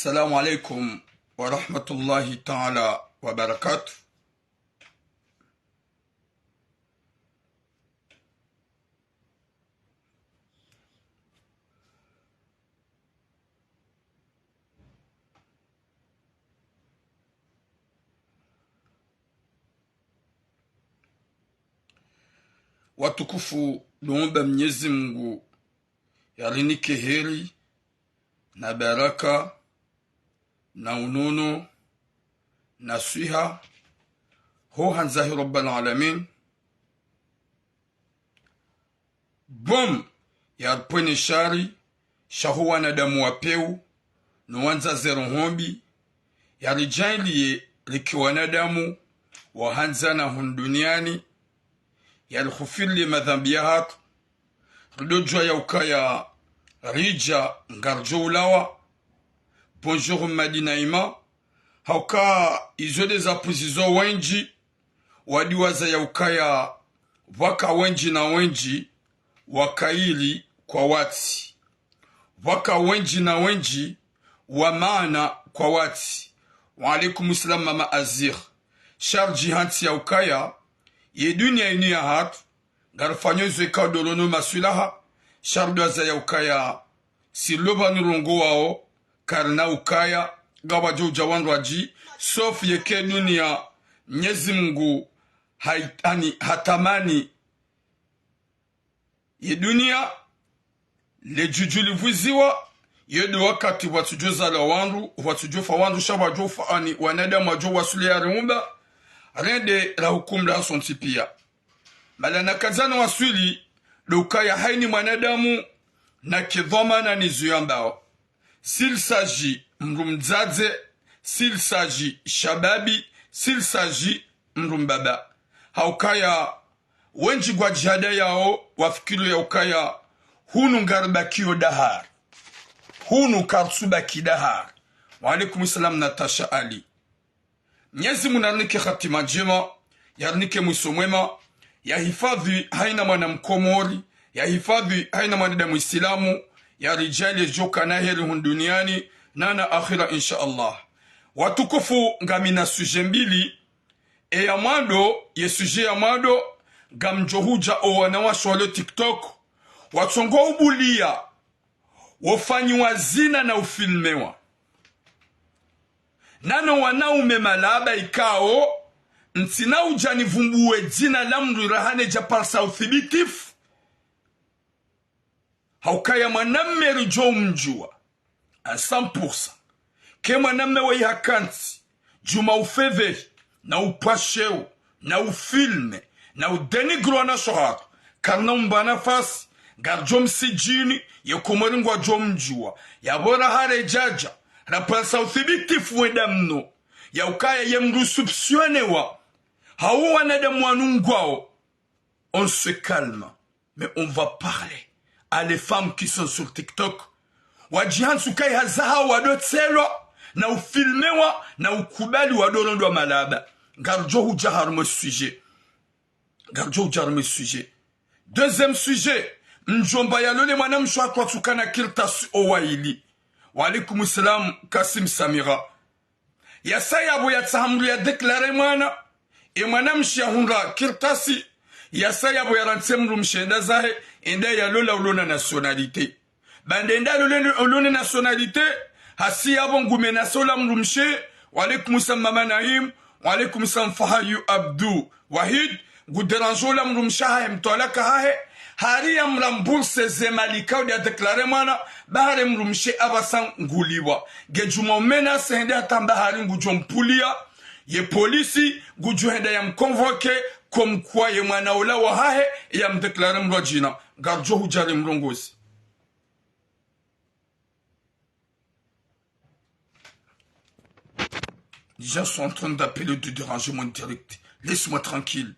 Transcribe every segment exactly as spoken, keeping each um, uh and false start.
السلام عليكم ورحمة الله تعالى وبركاته. Watukufu, ndo omba Mnyezi Mungu yarinike heri na baraka na unono na swiha ho handza he Rabbal Alamin. Bom, yaripvwene shari sha ho wanadamu wa pewu no wandza ze roho mbi, yaridjaanliye rike wanadamu wa handzana hunu duniani, yarihufiriliye madhambi yahatru, ridodjuwa ya ukaya ridja ngaridjo ulawa. Bonjour Madi Naima. Hauka izo nde zapvuzizo wendji, wadiwaza ya ukaya pvwaka wendji na wendji wa kheri kwa watsi, pvwaka wendji na wendji wa maana kwa watsi. Wa alaikum salam, Mama Azir. Sha ridjihantsi ya ukaya ye duniya inu yahatru, ngarifanyo izo ikao ndo rono maswilaha, sha ridiwaza ya ukaya si lopvanu rongowao, karina ukaya ngapvwadjo udja wandru wadji, sauf yeka duniya Mnyezi Mungu hai-, ani, hatamani ye duniya, le djudju livwiziwa, yo ndo wakati pvwatsudjo zalwa wandru, pvwatsudjo fa wandru, sha pvwadjo fa ani wanadamu wadjo waswili yariumba, rende rahukumlwa sontsi piya. Mahala nakadzana waswili, ndo ukaya haina mwanadamu nake dhwamana ni zo yambao. S'il s'agit mdru mdzadze, s'il s'agit shababi, s'il s'agit mdru mbaba. Haukaya wendji ngwadjihadayao wafikiri ya ukaya hunu ngaribakiyo dahari, hunu karitsubaki dahari. Wa alaikum salam, Natasha Ali. Mnyezi Mungu narinike hatima ndjema, yarinike mwiso mwema, yahifadhwi haina mwana Mkomori, yahifadhwi haina mwanadamu Isilamu, yaridjaanliye djoka na heri hunu duniani na na akhira, insha Allah. Watukufu, ngamina sujet mbili. Eya mwando, ye sujet ya mwando, ngamdjo hudja owanawashe walo TikTok watsongo ubuliya wofanyiwa zina na ufilmewa. Nano wanaume malaba ikao, ntsina udja nivumbuwe dzina la mdru iraha nedja parisa uthibitifu. Haukaya mwanamme ridjo umdjuwa à cent pour cent. Ke mwanamme waye hakantsi djuma ufedhehi, na upvwasheo, na ufilme, na udénigrer wanawashe wahatru, karina umba nafasi, ngaridjo msidjini, ye Komori ngwadjo mdjuwa. Yapvo raha redjadja, raparisa uthibitifu wenda mno, ya ukaya ye mdru soupçonnéwa hau wanadamu wanu ngwao. On se calme, mais on va parler à les femmes qui sont sur TikTok. Wadjihantsi ukaya hazi zahao wadotselwa, na ufilmewa, na ukubali wadorondwa malaba. Ngaridjo hudja harumwa sujet. Ngaridjo hudja harumwa sujet. Deuxième sujet, mdjomba yalole mwanamshe wahatru watsukana kartasi owaili. Wa alaikum salam, Kasim Samira. Yasa yapvo yatsaha mdru ya déclarer mwana, e mwanamshe yahundra kartasi, yasa yapvo yarantsi mdrumshe yende zahe, yende yalola ulo na nationalité. Baanda yende yalola ulo na nationalité, hasi yapvo ngu menacer ola mdrumshe. Wa alaikum salam Mama Naim, wa alaikum salam Fahayu Abdou Wahid, ngu déranger ola mdrumshe hahe, mtwalaka hahe, hari ya mrembourser ze mali ikao nde ya déclarer mwana, ba hari mdrumshe apvasa nguliwa. Nge djuma umenacer hende hata mba hari ngudjo mpuliya, ye polisi ngudjo henda ya mconvoquer, comme quoi ye mwana ola wa hahe, ya mdéclarer mdru wa djina. Ngaridjo hudja rimrongozi. Les gens sont en train d'appeler, de déranger mon direct. Laisse-moi tranquille.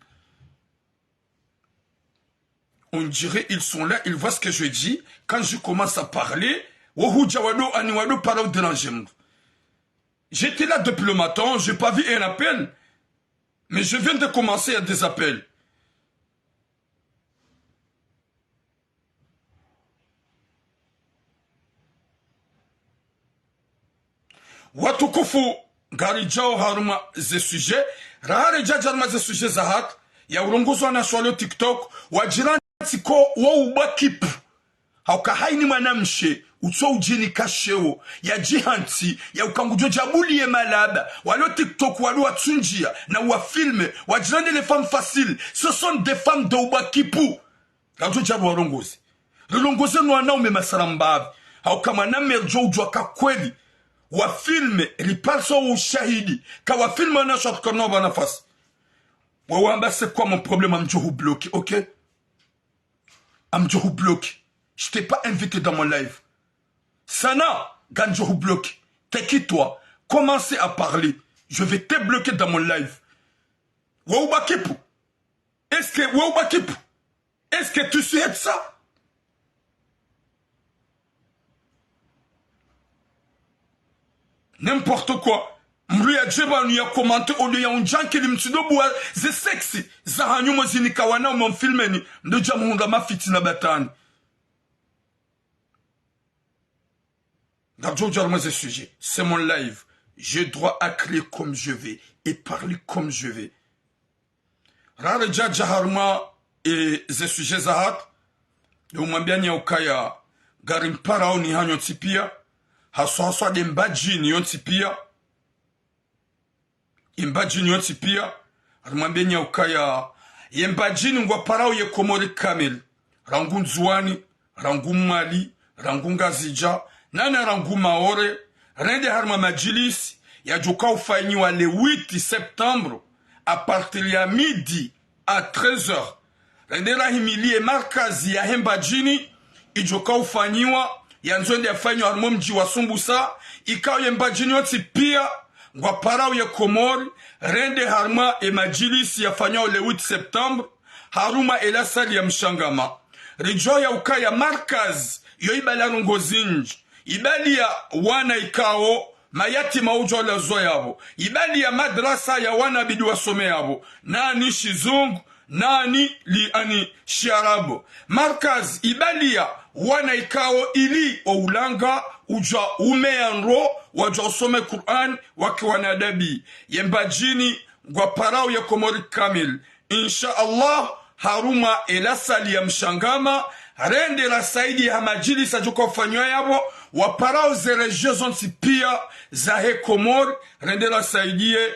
On dirait ils sont là, ils voient ce que je dis. Quand je commence à parler, wo hudja wado, ani wado para u déranger mdru. J'étais là depuis le matin, j'ai pas vu un appel. Mais je viens de commencer, il y a des appels. Watukufu, ngaridjao harumwa ze sujet, raha redja harumwa ze sujet zahatru, ya ulongozi wa wanashe walio TikTok, wadjirantsi ko wo ubwa kipu. Hauka haini mwanamshe, utso udjinika sheo, yadjihantsi, ya uka ngudjo djabuliye malaba, walio TikTok walo watsundjia, na wafilme, wadjirantsi les femmes faciles, ce sont des femmes de ubwa kipu. Ngamdjo dja ruwalongoze. Rilongoze no wanaume masarambavi. Hauka mwanamme ridjo udjuwa ka kweli. Wafilme, riparisa ushahidi. Ka wafilme wanashe watru ka no wapva nafasi. Wawamba c'est quoi mon problème, ngamdjo hubloquer, ok? Ngamdjo hubloquer. Je t'ai pas invité dans mon live. Sana, ngamdjo hubloquer. Tais-toi. Commence à parler. Je vais te bloquer dans mon live. Wo ubwa kipu. Est-ce que wo ubwa kipu? Est-ce que tu souhaites ça? N'importe quoi. Mdru yadje pvanu ya commenter au lieu ya undjankili mtsindo buwa ze sexe zahanyu mwazinika wanaume mfilmeni, ndo dja muhundra mafitina batwani. Ngamdjo dja harumwa ze sujet. C'est mon live. J'ai droit à crier comme je vais et parler comme je vais. Raha redja harumwa, e, ze sujet zahatru, yo mwambiani ya ukaya ngarimparao ni hanyu nyontsi pia, haswa haswa nde Mbadjini yontsi pia. Ye Mbadjini yontsi pia, ngarimwambiani ya ukaya ye Mbadjini ngwaparao ye Komori kamili, rangu Ndzuwani, rangu Mwali, rangu Ngazidja, nana rangu Maore, rende harumwa madjilisi yadjoka ufanyiwa le huit septembre, à partir ya midi à treize heures. Rende rahimiliye markazi yahe Mbadjini, idjoka ufanyiwa, yandzo ende yafanyiwa harumwa mdji wa Sumbusa, ikao ye Mbadjini yontsi pia, ngwaparao ye Komori, rende harumwa ye madjilisi yafanyiwao le huit septembre, harumwa ye la salle ya Mshangama. Ridjuwa ya ukaya markazi yo ibaliya ndrongoo zindji. Ibaliya wana ikao mayatima udjo lazwa yapvo. Ibaliya madrasa ya wana bidi wasome yapvo. Nani shizungu, nani li ani shiarabu. Markazi ibaliya wana ikao ili wo ulanga udjwa umeya ndro, wadjwa usome Kur'ani, wake wana adabu. Ye Mbadjini ngwaparao ye Komori kamili. Insha Allah, harumwa ye la salle ya Mshangama, rende rasaidiye ha madjilisi yadjoka ufanyiwa yapvo, waparao ze région zontsi pia zahe Komori, rende rasaidiye,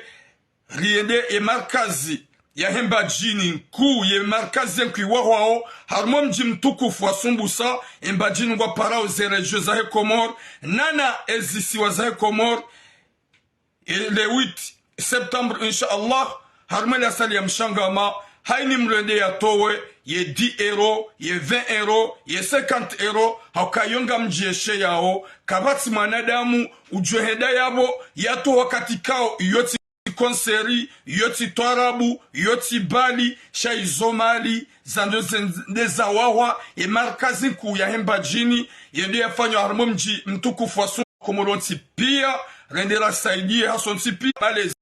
riende ye markazi yahe Mbadjini nkuu, ye markazi nkuu iwahwao harumwa mdji mtukufu wa Sumbusa, ye Mbadjini ngwaparao ze région zahe Komori, nana ye zisiwa zahe Komori, e, le huit septembre, insha Allah, harumwa ye la salle ya Mshangama, haini mdru yende yatowe ye dix euros, ye vingt euros, ye cinquante euros, hauka yo ngamdjiyesheyao, kapvatsi mwanadamu udjo henda yapvo, yatowa wakati kao, yo tsi concert, yo tsi twarabu, yo tsi bal, sha izo mali, zandro zende zawahwa, ye markazi nkuu yahe Mbadjini, yende yafanyiwa harumwa mdji mtukufu wa Sumbusa. Komori yontsi pia, rende rasaidiye hasontsi pia, malezi,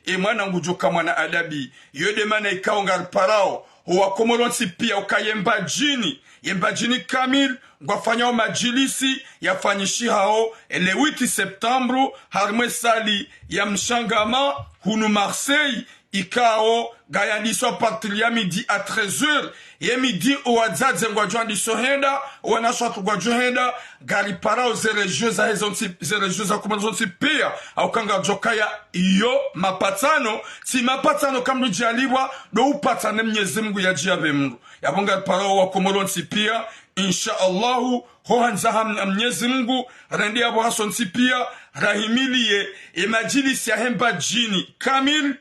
ye mwana ngudjoka mwana adabu. Yo nde mana ikao ngariparao ho wa Komori yontsi pia ukaya ye Mbadjini, ye Mbadjini kamili, ngwafanyao madjilisi yafanyishihao le huit septembre, harumwa ye salle ya Mshangama, hunu Marseille, ikao ngayandiswa à partir ya midi à treize heures, ye midi wo wadzadze ngwadjo andiso henda, wo wanashe watru ngwadjo henda, ngariparao ze région zahe zontsi, ze région za Komori zontsi pia, hauka ngapvodjokaya yo mapatsano, tsi mapatsano ka mdru djalipvwa, ndo upatsana ne Mnyezi Mungu yadjiya pve mdru. Yapvo ngariparao wa Komori wontsi pia, insha Allahu, ho handza ha Mnyezi Mungu, rende yapvo hasontsi pia, rahimiliye ye madjilisi yahe Mbadjini kamili,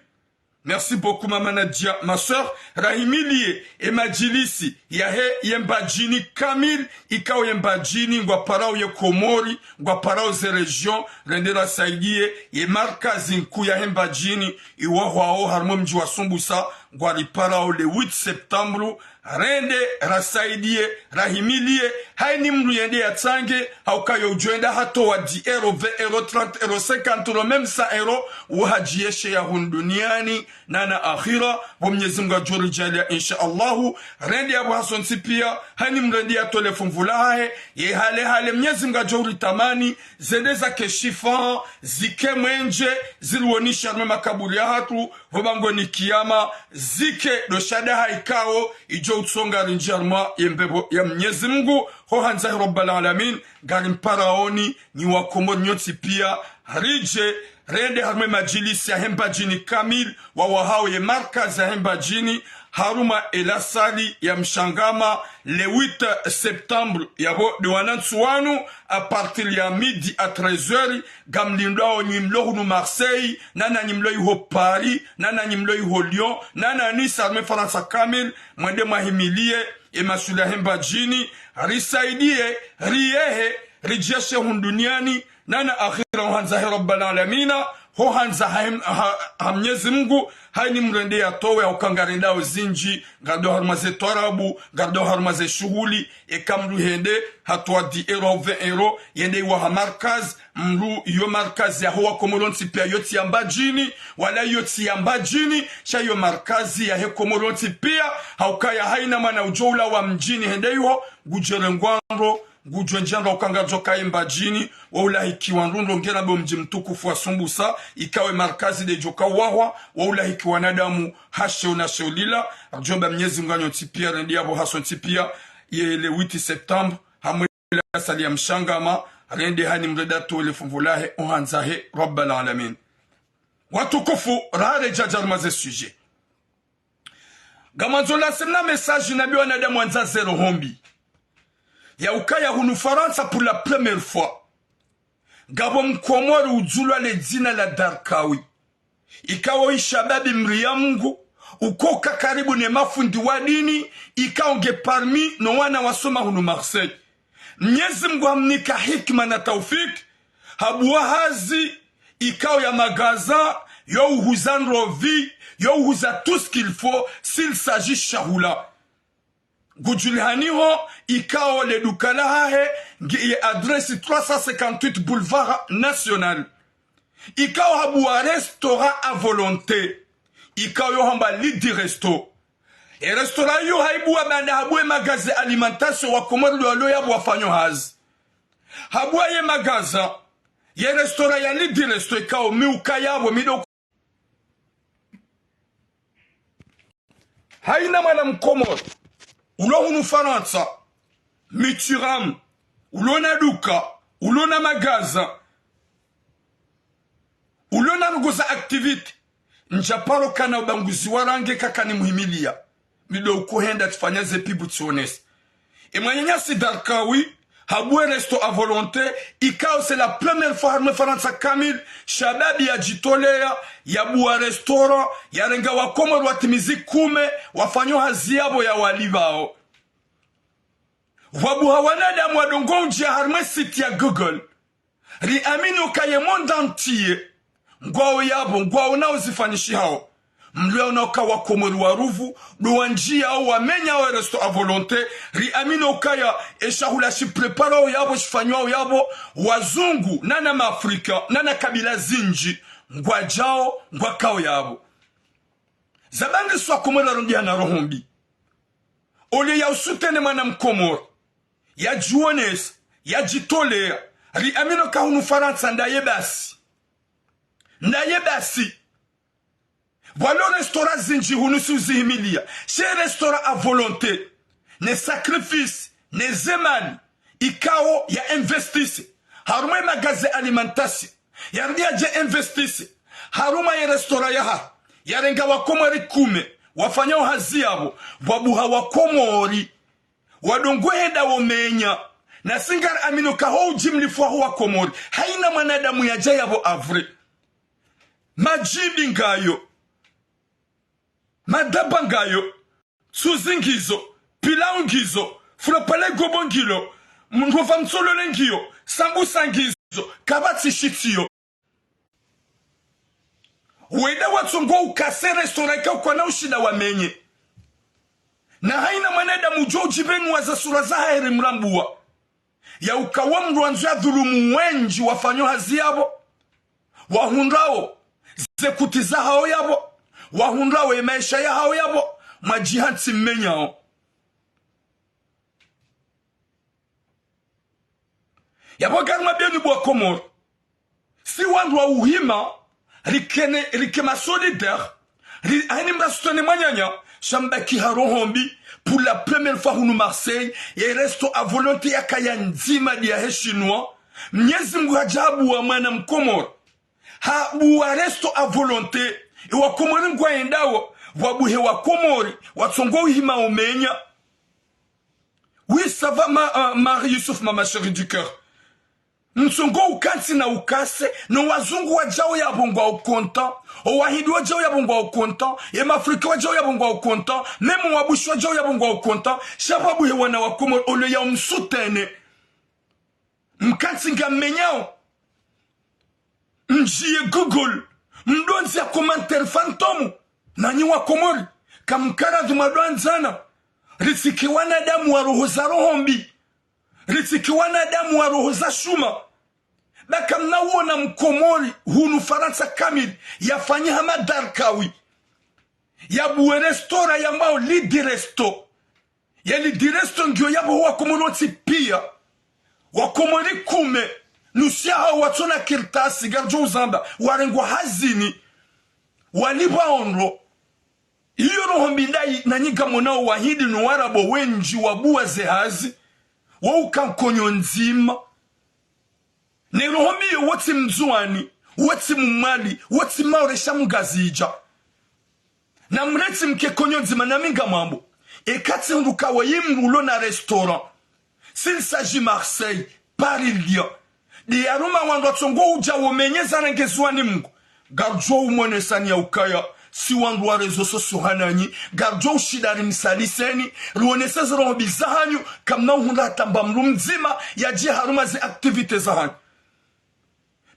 Merci beaucoup, Mama Nadia, ma sœur. Rahimiliye ye madjilisi yahe ye Mbadjini kamili, ikao ye Mbadjini ngwaparao ye Komori, ngwaparao ze région, rende rasaidiye ye markazi nkuu yahe Mbadjini, iwahwao harumwa mdji wa Sumbusa, ngwariparao le huit septembre, rende, rasaidiye, rahimiliye, hayini mndru yende yatsange, hauka yo udjo enda hatowa dix euros, vingt euros, trente euros, cinquante euros, même cent euros, uhadjiyeshe ya hunu duniani, nana akhira, pvo Mnyezi Mungu adjo ridjaaliya, insha Allahu, rende yapvo hasontsi piya, hayini mndru yende yatowe le funvu lahahe, ye hale hale, Mnyezi Mungu adjo uritamani, zende zake shifa, zike mwenje, ziriwonishe harumwa makaburi yahatru, pvo bangweni kiyama, zike ndo shahada ikao, idjo utsonga rinjiye harumwa ye mbepvo ya Mnyezi Mungu, ho handza he Rabbal Alamin, ngarimparaoni, nyi Wakomori nyontsi piya, ridje, rende harumwa ye madjilisi yahe Mbadjini kamili, wawahao ye markazi yahe Mbadjini, harumwa ye la salle ya Mshangama, le huit septembre, yapvo nde wanantsi wanu, à partir ya midi à treize heures, ngamlindwao nyi mlo hunu Marseille, nana nyi mlo iho Paris, nana nyi mlo iho Lyon, nana Nice, harumwa ye Farantsa kamili, mwende mwahimiliye, ye masuala yahe Mbadjini, risaidiye, riyehe, ridjiyeshe hunu duniani, nana akhira ho handza he Rabbal Alamina, ho handza ha, ha, ha Mnyezi Mungu, hayini mndru yende yatowe, hauka ngarendao zindji, ngaridjo harumwa ze twarabu, ngaridjo harumwa ze shuhuli, eka mndru hende, hatowa dix euros, vingt euros, yende iwaha markazi, mndru yo markazi yaho Wakomori wontsi piya yotsi ya Mbadjini, wala yotsi ya Mbadjini, sha yo markazi yahe Komori wontsi piya, hauka ya hayina mwana udjo ulawa mdjini hende iho, ngudjo rengwa ndro, ngudjo ndjandro uka ngaridjo kaya Mbadjini, wa ulahikiwa ndro ndo ngena bo mdji mtukufu wa Sumbusa, ikao ye markazi ndedjo kawahwa, wa ulahikiwa wanadamu ha sheo na sheo lila, ridjo mba Mnyezi Mungu nyontsi piya, rende yapvo hasontsi piya, ye le huit septembre, harumwa ye la salle ya Mshangama, rende hayini mndru yende yatowe le funvu lahe, ho handza he Rabbal Alamin. Watukufu, raha redja harumwa ze sujet. Ngamwandzo lancer mna message nambiye wanadamu wandza ze roho mbi. Ya ukaya hunu Farantsa pour la première fois. Ngapvo Mkomori udzulwa le dzina la Darkawi. Ikao i shababi mriya Mungu, ukoka karibu ne mafundi wa dini, ikao nge parmi no wana wasoma hunu Marseille. Mnyezi Mungu hamnika hikima na taufiki, habuwa hazi, ikao ya magaza, yo uhuza ndrovi, yo uhuza tout ce qu'il faut, s'il s'agit shahula. Ngudjulihaniho, ikao le duka lahahe, nge ye adresse trois cent cinquante-huit boulevard National. Ikao habuwa restaurant à volonté. Ikao yo hamba Lidi Resto. Ye restaurant yo hayibuwa baanda habuwa ye magaza alimentation Wakomori ndo walo yapvo wafanyao hazi. Habuwa ye magaza, ye restaurant ya Lidi Resto ikao mi uka yapvo mi ndo Hayina mwana Mkomori, ulo hunu Farantsa, Mitterrand, ulo na duka, ulo na magaza, ulo na ndrongoo za activité, ndjaparo kana ubaguzi wa rangi kaka ni muhimiliya. Mi ndo uko henda tsifanya ze pub tsionese. E mwananyasi Darkawi, habuwa resto à volonté, ikao c'est la première fois harumwa Farantsa kamili, shababi yadjitoleya, yabuwa restaurant, yarenga Wakomori watimizi kume, wafanyao hazi yapvo ya walipvao. Wabuha wanadamu wadongo udjiya harumwa site ya Google. Riamini ukaya ye monde entier, ngwao yapvo, ngwao nao zifanyishihao. Mlwe unao uka Wakomori wa ruvu, ndo wandjiyao wamenyao e resto à volonté, riamini ukaya e shahula shipreparwao yapvo, shifanyao yapvo, wazungu, nana Maafrika, nana kabila zindji, ngwadjao, ngwakao yapvo. Zabandiswa Komori arumbiha na roho mbi. Olieu ya usoutenir mwana Mkomori, yadjionesa, yadjitoleya, riamini uka hunu Farantsa ndaye basi. Ndaye basi. Pvwalo restaurant zindji hunu si uzihimiliya. She restaurant à volonté, ne sacrifice, ne zemali, ikao ya investisse harumwa e magaza alimentation, yarudi yadje investisse harumwa ye restaurant yahahe, yarenga Wakomori kume, wafanyao hazi yapvo, pvwabuha Wakomori wadongo henda womenya, nasi ngariamini uka ho udjimlifu waho Wakomori, hayina mwanadamu yadja yapvo avre. Madjimbi ngayo, madaba ngayo, tsuzi ngizo, pilau ngizo, fula pale gobo ngilo, ndrova mtsolole ngiyo, sambusa ngizo, kapvatsi shitsiyo. Wenda watsongo ukase restaurant ika ukwana ushinda wamenye. Na haina mwanadamu udjo udjipvenuwa ze sura zahahe ri mrambuwa. Ya ukawa mndru wandzo ya dhulumu wendji wafanyo hazi yapvo, wahundrawo ze kuti zahawo yapvo, wahundrawo ye maesha yahawo yapvo, mwadjiha ntsi mmenyawo. Yapvo ngari mwambiyeni bo wa Komori. Si wandru wa uhima, rikene, rike ma solidaire, ri, haini mdru asutene mwananya, sha mbaki ha roho mbi, pour la première fois hunu Marseille, ye resto à volonté yakaya ndzima ndiya he Chinois, Mnyezi Mngu hadja habuwa mwana Mkomori. Habuwa resto à volonté, ye Wakomori ngwayendawo, pvwabuhe Wakomori, watsongo uhima umenya. Oui, ça va, ma, euh, Marie Youssouf, ma, ma chérie du cœur. Ntsongo ukantsi na ukase, no wazungu wadjao yapvo ngwao content, o wahindi wadjao yapvo ngwao content, ye mafrika wadjao yapvo ngwao content, même wabushi wadjao yapvo ngwao content, sha pvwabuhe wana wa Komori, ole ya umsutene. Mkantsi ngammenyao. Mdjiye Google, mdondzi ya commentaire fantôme. Nanyi wa Komori, kamkaradhi mwadwandzana. Ritsike wanadamu wa roho za roho mbi. Ritsike wanadamu wa roho za shuma. Ba kamna wona Mkomori hunu Farantsa kamili yafanye hama Darkawi, yabuwe restaurant yambwao Lidi Resto. Ye Lidi Resto ngiyo yapvo Wakomori wontsi piya. Wakomori kume, nusu yahawo watsona kartasi, ngaridjo uzamba, warengwa hazini, walipvwa ondro. Iyo roho mbi ndayi, nanyi ngamonao wahindi no warabu wendji wabuwa ze hazi, wo uka nkonyo ndzima. Ne roho mbi iyo, wo tsi Mndzuwani, wo tsi Mmwali, wo tsi Maore sha Mngazidja. Na mretsi mke konyo ndzima na mi ngamwambo. Eka tsi hundru kawo yi mndru ulo na restaurant. S'il s'agit Marseille, Paris, Lyon. Nde yaruma wandru watsongo udja womenye zarengeziwa ni Mngu. Ngaridjo umonesani ya ukaya, si wandru wa réseaux sociaux hananyi, ngaridjo ushinda rimsaliseni, rionese ze roho mbi zahanyu, kamna uhundra hata mba mndru mdzima, yadje haruma ze activités zahanyu.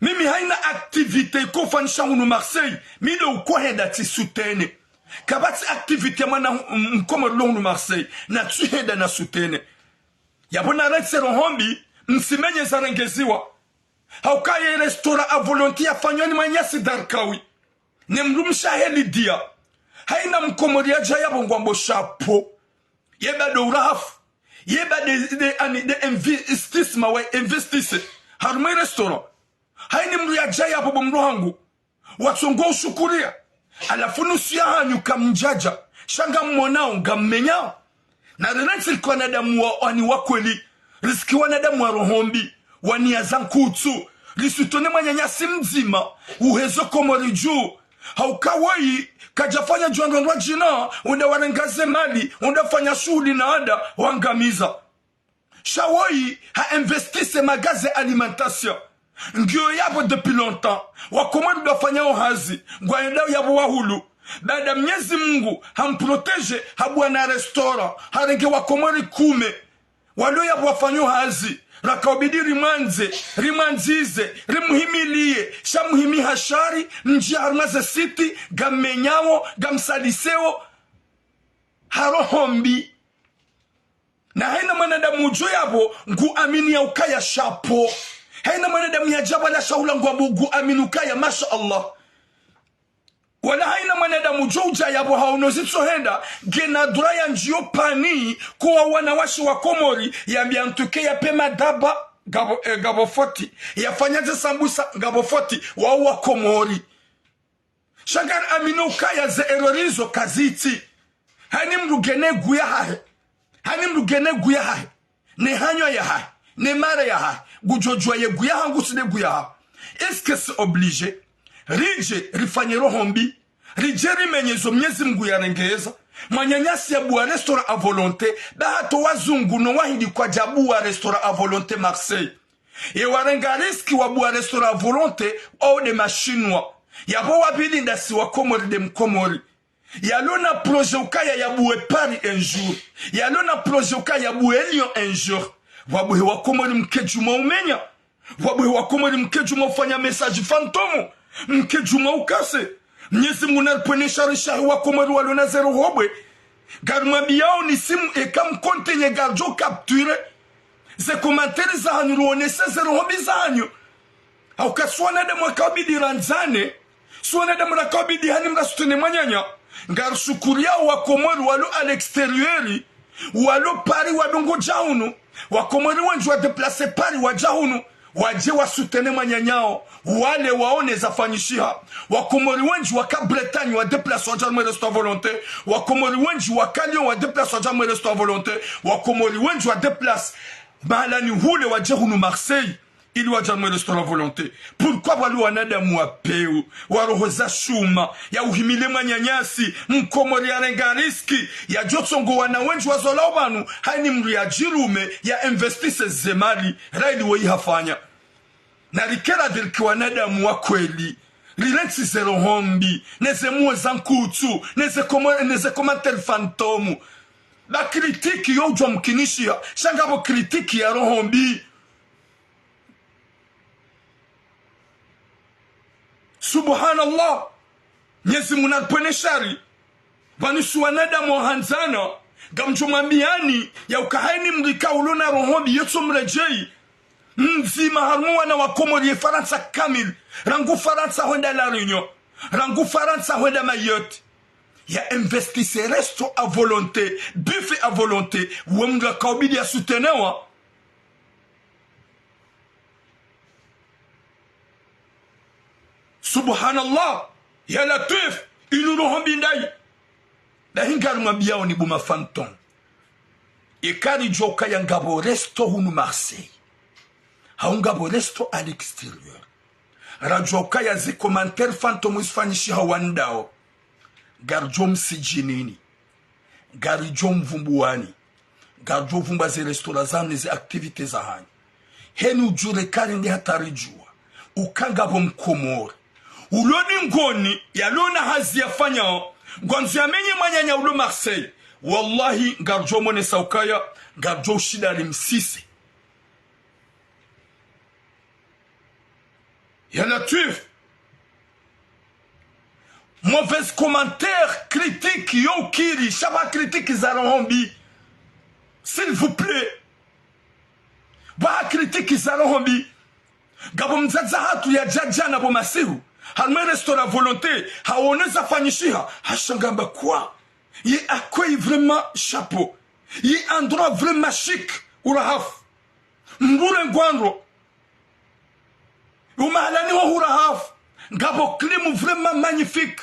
Mimi haina activité iko ufanyisha hunu Marseille, mi ndo uko henda tsisutene. Kapvatsi activité mwana hu-, m-, Mkomori lo hunu Marseille, na tsihenda na sutene. Yapvo naretse roho mbi, msimenye zarengeziwa. Hauka ye restaurant à volonté yafanywa ni mwananyasi Darkawi. Ne mdrumshe wahe Lydia. Haina Mkomori yadja yapvo ngwambo chapeau. Ye ba ndo urahafu. Ye ba nde, nde, ani, nde investissement wa investisse. Harumwa ye restaurant. Haini mndru yadja yapvo bo mndru hangu. Watsongo ushukuriya. Halafu nusu yahanyu kamdjadja. Sha ngammonao, ngammenyao. Na rena ntsi rike wanadamu wa, wani wa kweli. Risike wanadamu wa roho mbi. Wani ya za nkutsu. Risutone mwananyasi mdzima. Uhezo Komori dju. Hauka woyi, kadjafanya djwandrwandrwa djina. Wenda warenga ze mali. Wenda fanya shuhuli na ada. Wangamiza. Sha woyi ha investisse magasin alimentation. Ngiyo yapvo depuis longtemps. Wakomori ndo wafanyao hazi. Ngwayendao yapvo wahulu. Baada Mnyezi Mngu hamprotégé, habuwa na restaurant. Harenge Wakomori kume. Walo yapvo wafanyao hazi. Raka ubidi rimwandze, rimwandzize, rimuhimiliye. Sha muhimi ha shari, mdji harumwa ze site, ngammenyao, ngamsaliseo. Ha roho mbi. Na haina mwanadamu udjo yapvo ngu amini ya ukaya chapeau. Haina mwanadamu yadja pvala shahula ngwambo ngu amini ukaya masha Allah. Wala haina mwanadamu udjo udja yapvo haono zitsohenda, ngena droit ya ndjiyo pvani, kwa wanawashe wa Komori, yambiya ntsuke yapve madaba, ngapvo, eh, ngapvo foti, yafanya ze sambusa, ngapvo foti, wao wa Komori. Sha ngari amini ukaya ze erreur izo kazitsi. Haini mndru ngena egu yahahe. Haini mndru ngena egu yahahe. Ne hanywa yahahe. Ne mare yahahe. Ngudjo djuwa ye egu yahangu tsi nde egu yahaho. Est-ce que c'est obligé? Ridje rifanye roho mbi. Ridje rimenye zo Mnyezi Mngu yarengeza. Mwananyasi yabuwa restaurant à volonté. Ba hata wazungu no wahindi kwadjabuwa restaurant à volonté Marseille. Ye warenga risque wabuwa restaurant à volonté, wao nde ma Chinois. Yapvo wapvili nda si Wakomori nde Mkomori. Yalo na projet ukaya yabuwe Paris un jour. Yalo na projet ukaya yabuwe Lyon un jour. Pvwabuhe Wakomori mke djumwa umenya. Pvwabuhe Wakomori mke djumwa ufanya message fantôme. Mke djumwa ukase. Mnyezi Mungu naripvwene shari shahe wakomori walo na ze roho mbi. Ngarimwambiyao ni simu eka mkontenye ngaridjo capture ze commentaires zahanyu ruonese ze roho mbi zahanyu. Hauka si wanadamu wakaubidi randzane, si wanadamu rakaubidi hani mrasutene mwananya. Ngarishukuriyao wakomori walo à l'extérieur, walo Paris wadungo dja hunu. Wakomori wendji wa déplacer Paris wadja hunu, wadje wasutene mwananyao, wale waone zafanyishiha. Wakomori wendji waka Bretagne wa déplacer wadja harumwa resto à volonté. Wakomori wendji waka Lyon wa déplacer wadja harumwa resto à volonté. Wakomori wendji wa déplacer mahalani hule wadje hunu Marseille ili wadje harumwa resto à volonté. Pourquoi wali wanadamu wa pewu, wa roho za shuma, ya uhimile mwananyasi, mkomori yarenga riski, yadjotsongo wana wendji wazolao pvanu, haini mdru yadjirume, ya investise ze mali, raili woyi hafanya. Na rikera diriki wanadamu wa kweli, rirentsi ze roho mbi, ne ze muo za nkutsu, ne ze komo-, ne ze commentaires fantômes. Ba critique yo udjwa mkinishiha, sha ngapvo critique ya roho mbi. Subhanallah. Mnyezi Mungu naripvwene shari. Pvanu si wanadamu wahandzana. Ngamdjo mwambiyani, ya uka haini mdru ika ulo na roho mbi yetso mredjeyi. Mdzima harumwa wana wa Komori ye Farantsa kamili. Rangu Farantsa hwenda La Réunion. Rangu Farantsa hwenda Mayotte. Ya investise resto à volonté, buffet à volonté. We mdru akaubidi ya soutenewa. Subhanallah, ya Latwif, inu roho mbi ndayi. Bahi ngarimwambiyao ni bo ma fantômes. Eka ridjuwa ukaya ngapvo resto hunu Marseille, hau ngapvo resto à l'extérieur, radjuwa ukaya zi commentaires fantômes zifanyishiha wandao, ngaridjo msidjinini. Ngaridjo mvumbuwani. Ngaridjo vumbuwa ze restaurant zahanyu ne ze activités zahanyu. Heni udjure kari ndi hata ridjuwa uka ngapvo mkomori ulo dingoni, yalo na hazi yafanyao, ngwandzo yamenye mwananya ulo Marseille. Wallahi, ngaridjo monesa ukaya ngaridjo ushinda rimsise. Ya Latwif. Mauvais commentaire, critique, yo ukiri, sha ba critique za roho mbi. S'il vous plaît. Ba critique za roho mbi. Ngapvo mdzadze hatru yadja djana bo masihu, harumwa resto La Volonté, haone zafanyishiha, hashanga hamba kwa. Ye accueil vraiment chapeau. Ye endroit vraiment chic, urahafu. Mdru urengwa ndro. Umahalani ho hurahafu. Ngapvo clim vraiment magnifique.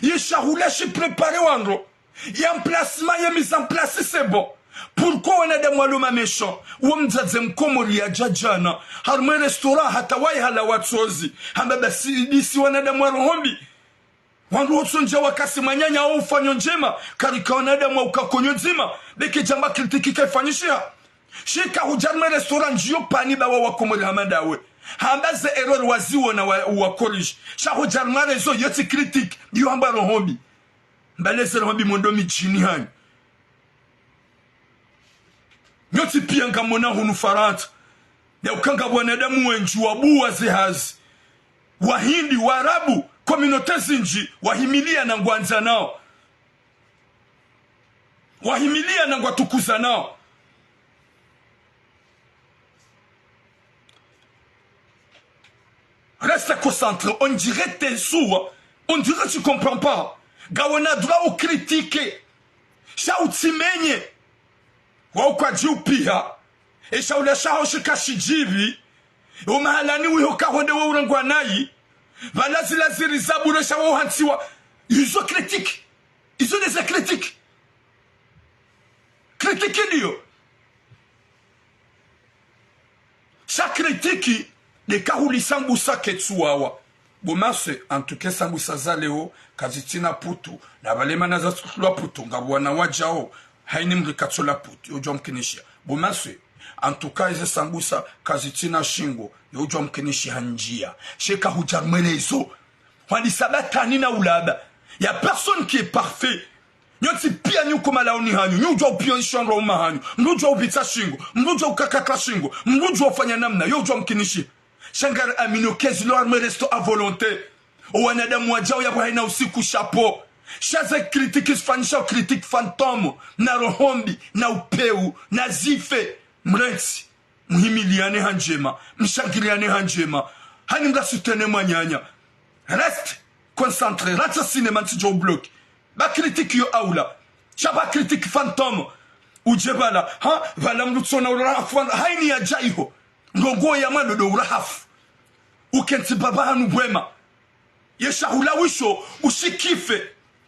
Ye shahula shi préparé wa ndro. Ye emplacement, ye mise en place, c'est bon. Pourquoi wanadamu walo ma méchants? Wo mdzadze mkomori yadja djana harumwa restaurant hata wayi hala watsozi. Hamba basi, bisi wanadamu wa roho mbi. Wandru wotsondja wakasi mwananya wo ufanyo ndjema, karika wanadamu wa uka konyo dzima, beke djamba critique kayifanyishiha. Shika hudja harumwa restaurant ndjiyo pani ba wa wakomori hama ndawe. Hamba ze erreur waziwona wa, wa corrige. Sha hudja harumwa réseau yotsi critique, yo hamba roho mbi. Mbale ze roho mbi mwendo midjini hanyu. Nyontsi piya ngamona hunu Farantsa. Ya uka ngapvo wanadamu wendji wabuwa ze hazi. Wahindi, Waarabu, communauté zindji, wahimiliya na ngwandzanao. Wahimiliya na ngwatukuzanao. Reste concentré, on dirait t'es sourd, on dirait tu comprends pas. Ngawena droit ucritiquer. Sha utsimenye. Wa ukwadji upiha. E shaula shaho shika shidjipvi. Umahalani wiho kahonde wa urengwa nayi. Pvala zila ziri za bure sha wa uhantsiwa. Izo critique. Izo nde za critique. Critique ndiyo. Sha critique, nde kahuli sambusa ketsuwawa. Bo maswe, en tout cas sambusa za leo, kazitsina putu, na pvale mana zatsulwa putu, ngapvo wana wadjao, haini mdru katsola putu, yo udjwa mkinishiha. Bo maswe, en tout cas eze sambusa, kazitsina shingo, yo udjwa mkinishiha ndjiya. Sheka hudja mwelezo. Hwandisa batani na ulaba. Y a personne qui est parfait. Nyontsi piya nyi uko malaoni hanyu, nyi udjuwa upiya ishondro uma hanyu, mdru udjuwa upvitsa shingo, mdru udjuwa ukakata shingo, mdru udjuwa ufanya namna, yo udjuwa mkinishiha. Sha ngari amini ukezi lo harumwa resto à volonté. Owanadamu wadjao yapvo haina usiku, chapeau. Sha ze critique zifanyisha, critique fantôme, na roho mbi, na upeu, na zife. Mrentsi, mhimiliane ha ndjema, mshangiriane ha ndjema. Hani mrasutene mwananya. Reste concentré, ratsa cinéma ntsidjo bloqué. Ba critique yo aula. Sha ba critique fantôme. Udje pvala, ha, pvala mdru tsona urahafu, haini yadja iho. Ndrongo ya malodo urahafu. Ukentsi pvapva hanu bwema. Ye shahula wisho ushikife,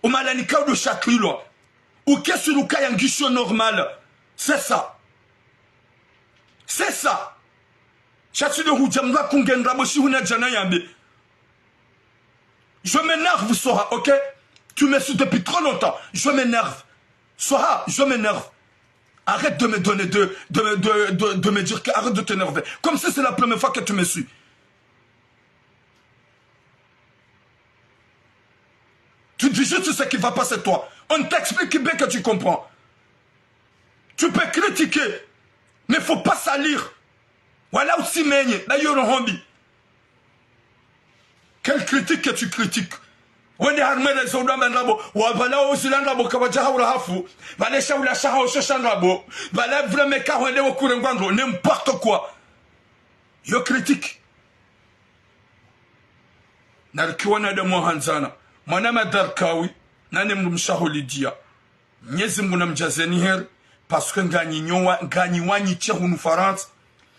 umalanika udo shakilwa. Ukesi ruka ya ngisho normal. C'est ça. C'est ça. Sha tsi de hudja mdru akunge ndrabo shihuna djana yambe. Je m'énerve, Soha, ok? Tu me suis depuis trop longtemps. Je m'énerve. Soha, je m'énerve. Arrête de me donner de, de, de, de, de me dire que arrête de t'énerver. Comme si c'est la première fois que tu me suis. Tu dis juste ce qui va pas, c'est toi. On t'explique bien que tu comprends. Tu peux critiquer, mais faut pas salir. Wala utsimenye, d'ailleurs, roho mbi. Quelle critique que tu critiques? Wende harumwa réseau udamba ndrabo, wa pvala wo zila ndrabo kawadja ha urahafu, pvale shahula shahawo sho sha ndrabo, pvala vraiment ka hwende wo kurengwa ndro, n'importe quoi. Yo critique. Nariki wanadamu wahandzana, mwana Madarkawi, nane mdrumshe waho Lydia. Mnyezi Mngu namdjazeni heri, parce que nganyi nyowa, nganyi wanyi tse hunu Farantsa.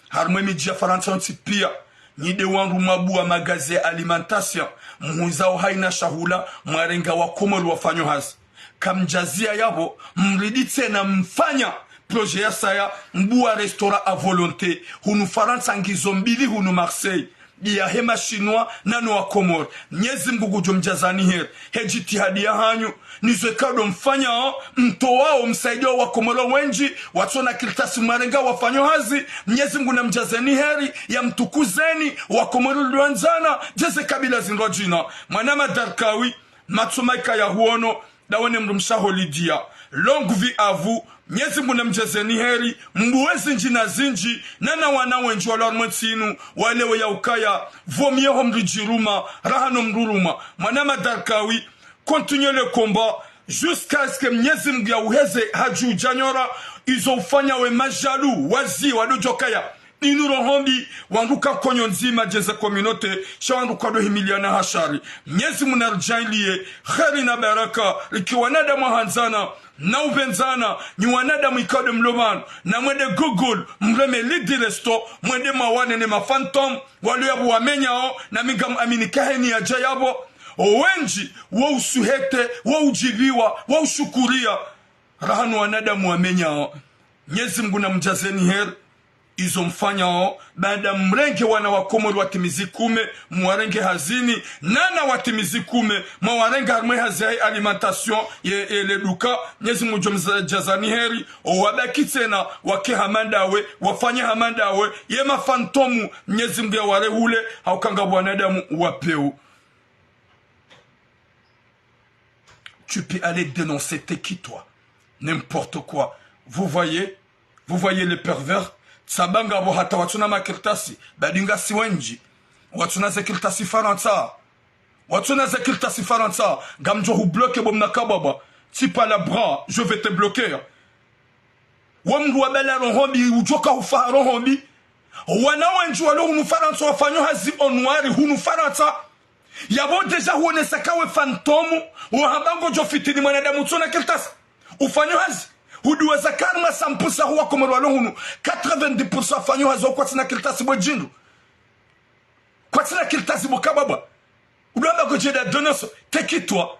Harumwa emidji ya Farantsa yontsi pia, nyi de wandru mwabuwa magaze ya alimentation, mhuzao haina shahula, mwarenga Wakomori wafanyo hazi. Kamdjazia yapvo, mridi tsena mfanya projet ya saya, mbuwa restaurant à volonté, hunu Farantsa ngizo mbili hunu Marseille. Dia hema Shinwa nano Wakomori. Mnyezi Mngu ngudjo mdjazani heri he djitihadi yahanyu, nizo ikao ndo mfanyao, mtowao, msaidiao Wakomori wendji watsona kartasi mwarenga wafanyo hazi. Mnyezi Mngu namdjazeni heri, yamtukuzeni, Wakomori ndo wandzana, djeze kabila zindrwadjina. Mwana Madarkawi, matso maika yahuono, dawe ne mdrumshe waho Lydia. Longue vie à vous. Mnyezi Mngu namdjazeni heri, mbuwe zindji na zindji, nana wana wendji walo harumwa entsi inu, walewe ya ukaya, vaut mieux ho mdru djiruma, raha no mdru ruma. Mwana Madarkawi, continue le combat, jusqu'à ce que Mnyezi Mngu yauheze hadju djanyora, izo ufanya we majalou, wazi, wadodjokaya. Inu roho mbi, wandru ka konyo ndzima djeze communauté, sha wandru kwado himiliana ha shari. Mnyezi Mngu naridjaanliye heri na baraka, riki wanadamu wahandzana, na upvendzana, nyi wanadamu ikao de mlo pvanu, na mwende Google, mreme Lydie Resto, mwende mwawane ne ma fantôme, walo yapvo wamenyao, na mi ngam amini ka heni yadja yapvo, owendji, wo usuhete, wo udjiviwa, wo ushukuria, raha no wanadamu wamenyao. Mnyezi Mngu namdjazeni heri, izo mfanyao, baada mrenge wana Wakomori watimizi kume, mwarenge hazini, nana watimizi kume, mwawarenga harumwa hazi ya alimentation, ye, ye le duka, Mnyezi Mngu ngudjo mdjazani heri, owabaki tsena, wake hama ndawe, wafanye hama ndawe, ye ma fantôme, Mnyezi Mngu yawarehule, hauka nga wanadamu wapeu. Tu peux aller dénoncer, t'es qui toi? N'importe quoi. Vous voyez? Vous voyez les pervers? Tsamba ngapvo hata watsuna makartasi, badi ngasi wendji. Watsuna ze kartasi Farantsa. Watsuna ze kartasi Farantsa. Ngamdjo hubloqué bo mna kababa. Tsi pas la bras, je vais te bloquer. Wo mdru wa bala roho mbi, udjoka hufa ha roho mbi. Wana wendji walo hunu Farantsa wafanyo hazi au noir hunu Farantsa. Yapvo déjà huonesa ka we fantôme, wahamba ngodjo fitini mwanadamu tsona kartasi. Ufanyo hazi. Huduwa za karma cent pour cent huwa Komoro walo hunu. Quatre-vingt-dix pour cent wafanyo hazi kwatsina kartasi bo djindru. Kwatsina kartasi bo kababa. Uduwa mba ngodjo enda dénoncer. T'es qui toi?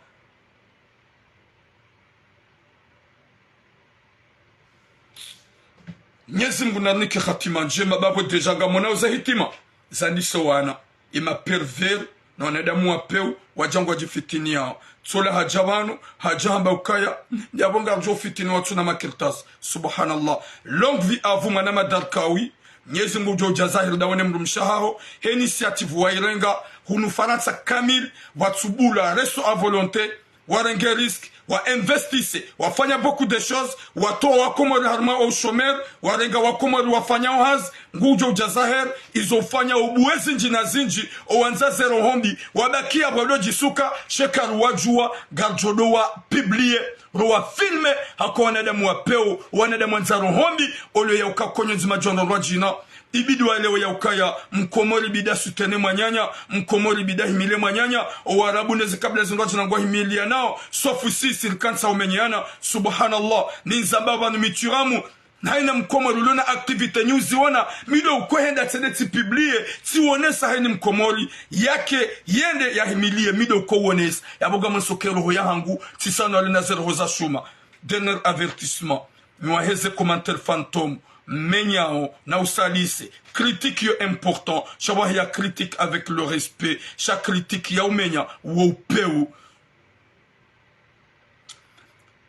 Mnyezi Mngu narinike hatima ndjema, bapvo déjà ngamwonao ze hitima zaniso wana, ema pervers, na wanadamu wapeu, wadja ngwadjifitiniao. Tsola hadja pvanu, hadja hamba ukaya, yapvo ngardjo fitini watsuna makartasi. Subhanallah. Longue vie à vous, mwana Madarkawi. Mnyezi Mngu ngudjo udjaza heri dawe ne mdrumshe wahaho, he initiative wayirenga, hunu Farantsa kamili, watsubula, resto à volonté, warenge risque, Wa investisse, wafanya beaucoup de choses, watowa wakomori harimwa o chômeur, warenga wakomori wafanya o hazi, ngudjo udja zaher, izo ufanya ubuwe zindji na zindji, owandza ze roho mbi, wabakia pvwalo djisuka, sha karuwadjuwa, ngaridjo ndo wa publie, ro wa filme, hako wanadamu wa pewu, wanadamu wandza roho mbi, olio ya uka konyo ndzima djondro rwa djina. Ibidi waelewe ya ukaya, mkomori bidi asoutenir mwananya, mkomori bidi ahimilie mwananya, owarabu ne zikabila zindru wadjina ngwahimilianao, sauf si sirikali sa umenyeana, subhanallah, ni ndzamba pvanu mitiramu, na haina mkomori uliona activité nyi uziona, mi ndo ukohenda tsende tsi publie, tsionesa haini mkomori, yake, yende yahimilie, mi ndo uko uonesa, yapvo ngamweso ke roho yahangu, tsisano ali na ze roho za shuma. Dernier avertissement. Mwaheze commentaire fantôme, menyao, na usalise. Critique yo important, sha wahe ya critique avec le respect, sha critique ya umenya, wo upewu.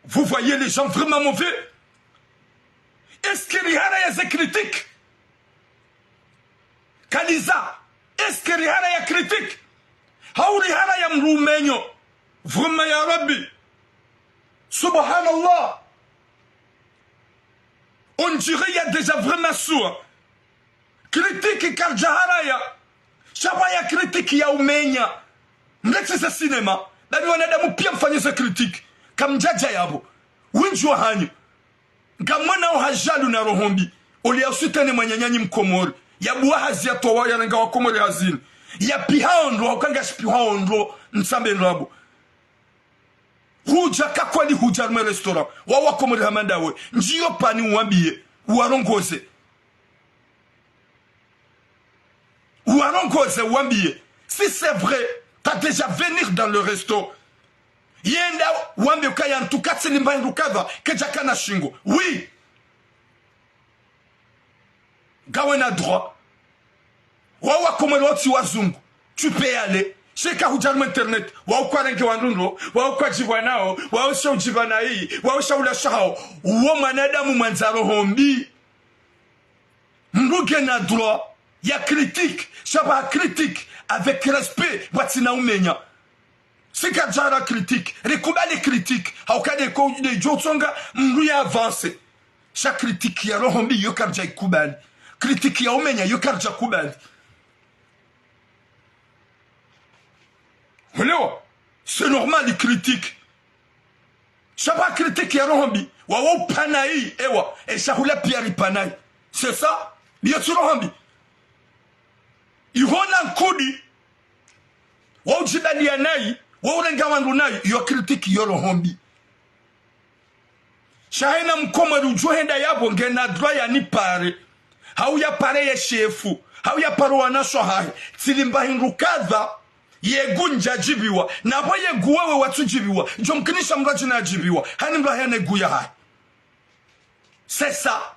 Vous voyez les gens vraiment mauvais? Est-ce que rihara ya ze critique? Kaliza, est-ce que rihara ya critique? Hau rihara ya mdru umenyo? Vraiment ya Rabbi. Subhanallah. On dirait il y a déjà vraiment sourd. Critique karidja haraya. Sha pvwa ya critique ya umenya. Mletse ze cinéma. Ndani wanadamu pia mfanye ze critique. Kamdjadja yapvo. Windji wahanyu. Ngamwonao hajalu na roho mbi. Olio ya usoutenir mwananyanyu mkomori. Yabuwa hazi yatowa yarenga wakomori hazini. Yapvihao ndro, hauka ngashipvihao ndro, mtsambe ndrabo. Hudja kakweli hudja harimwa restaurant. Wa wakomori hama ndawe. Ndjiyo pvanu uwambie. Uwarongoze. Uwarongoze, uwambie. Si c'est vrai, t'as déjà venir dans le resto. Yenda wambe ukaya ntsu katsilimba hindru kadha, kedja kana shingo. Oui. Ngawe na droit. Wao wakomori wao tsi wazungu. Tu peux y aller. Sha eka hudja harimwa internet. Wao kwarenge wandru ndro. Wao kwadjipva nao. Wao sha udjipva nayi. Wao sha ula shahao. Uwo mwanadamu mwandza roho mbi. Mdru ngena droit ya critique, sha pvwa critique avec respect, pvwatsina umenya. Si karidja hara critique, rikubali critique, hauka nde ko, nde djo utsonga, mdru ya avance. Sha critique ya roho mbi yo karidja ikubali. Critique ya umenya yo karidja kubali. Hulewa, c'est normal, critique. Sha pvwa critique ya roho mbi, wawo upvanayi, ewa, e shahula pia ripvanayi. C'est ça, iyo tsi roho mbi. Ihona nkudi, wa udjibaliya nayi, wa urenga wandru nayi, iyo critique yo roho mbi. Sha haina mkomori udjo henda yapvo ngena droit ya nipare. Hau yapare ye shefu. Hau yapare wanasho hahe. Tsilimba hindru kadha. Yegu ndjadjipviwa. Na pvo yegu wewe watsudjipviwa. Djo mkinisha mdru adjina yadjipviwa. Haini mdru hayana yegu yahahe. C'est ça.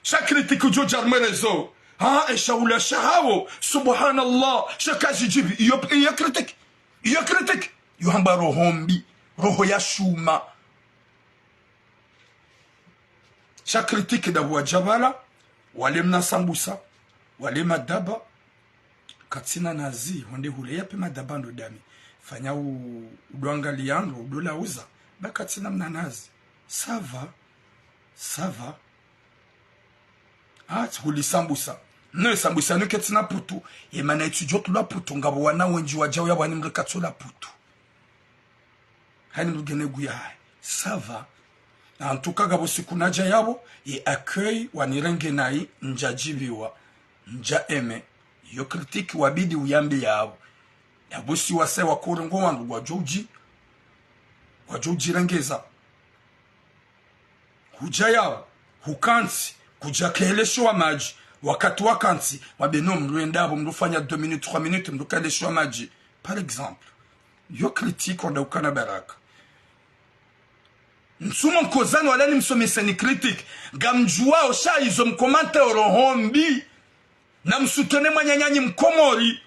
Sha critique udjo dja harimwa réseau. Ha, e shahula shahawo. Subhanallah. Sha kazidjipvi. Iyo, iyo critique. Iyo critique. Yo hamba roho mbi. Roho ya shuma. Sha critique ndapvo wadja pvala, wale mna sambusa, wale madaba, katsina nazi, honde hule yapvi madaba ndo dami. Fanya u-, udwangaliya ndro, udolauza, ba katsina mna nazi. Ça va, ça va. Ah, tsi huli sambusa. No, sambusa no ketsina putu. Ye mana itsi djo tula putu, ngapvo wana wendji wadjao yapvo haini mdru katsula putu. Haini mdru ngena yegu yahahe. Ça va. En tout cas, ngapvo siku nadja yapvo, ye accueil wanirenge nayi, ndjadjipviwa, ndja aimé. Yo critique wabidi uyambe yapvo. Yapvo si wasa wakorengo wandru ngwadjo udji, ngwadjo udjirengeza. Hudja yapvo, hukantsi, kudja kaheleshewa madji. Wakati wakantsi, mwambe no mdru yenda yapvo, mdru fanya deux minutes, trois minutes, mdru kaheleshewa madji. Par exemple, yo critique wanda ukana baraka. Ntsumo nkozani wala nimsomeseni critique. Ngamdjuwao sha izo mcommente roho mbi. Na msoutenir mwananyanyu mkomori.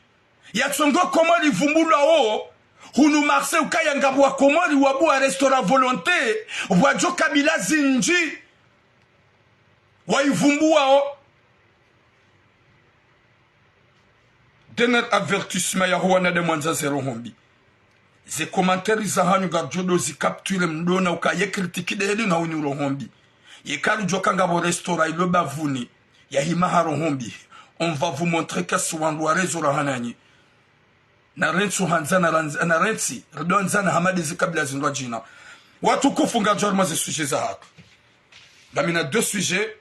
Yatsongo Komori ivumbulwa wo. Hunu Marseille ukaya ngapvo wakomori wabuwa restaurant Volonté. Pvwadjo kabila zindji. Waivumbuwa wo. Dernier avertissement yaho wanadamu wandza ze roho mbi. Ze commentaires zahanyu ngaridjo zi capturer mdjo ona uka ye critique ndeheli na huni roho mbi. Yeka ridjo ka ngapvo restaurant ilo bapvuni, yahima ha roho mbi, on va vous montrer kasi wandru wa réseau raha nanyi. Na rentsi handza na randz-, na rentsi, ridjo handzana hama ndezi kabila zindrwadjina. Watukufu, ngaridjo harumwa ze sujets zahatru. Ngamina deux sujets,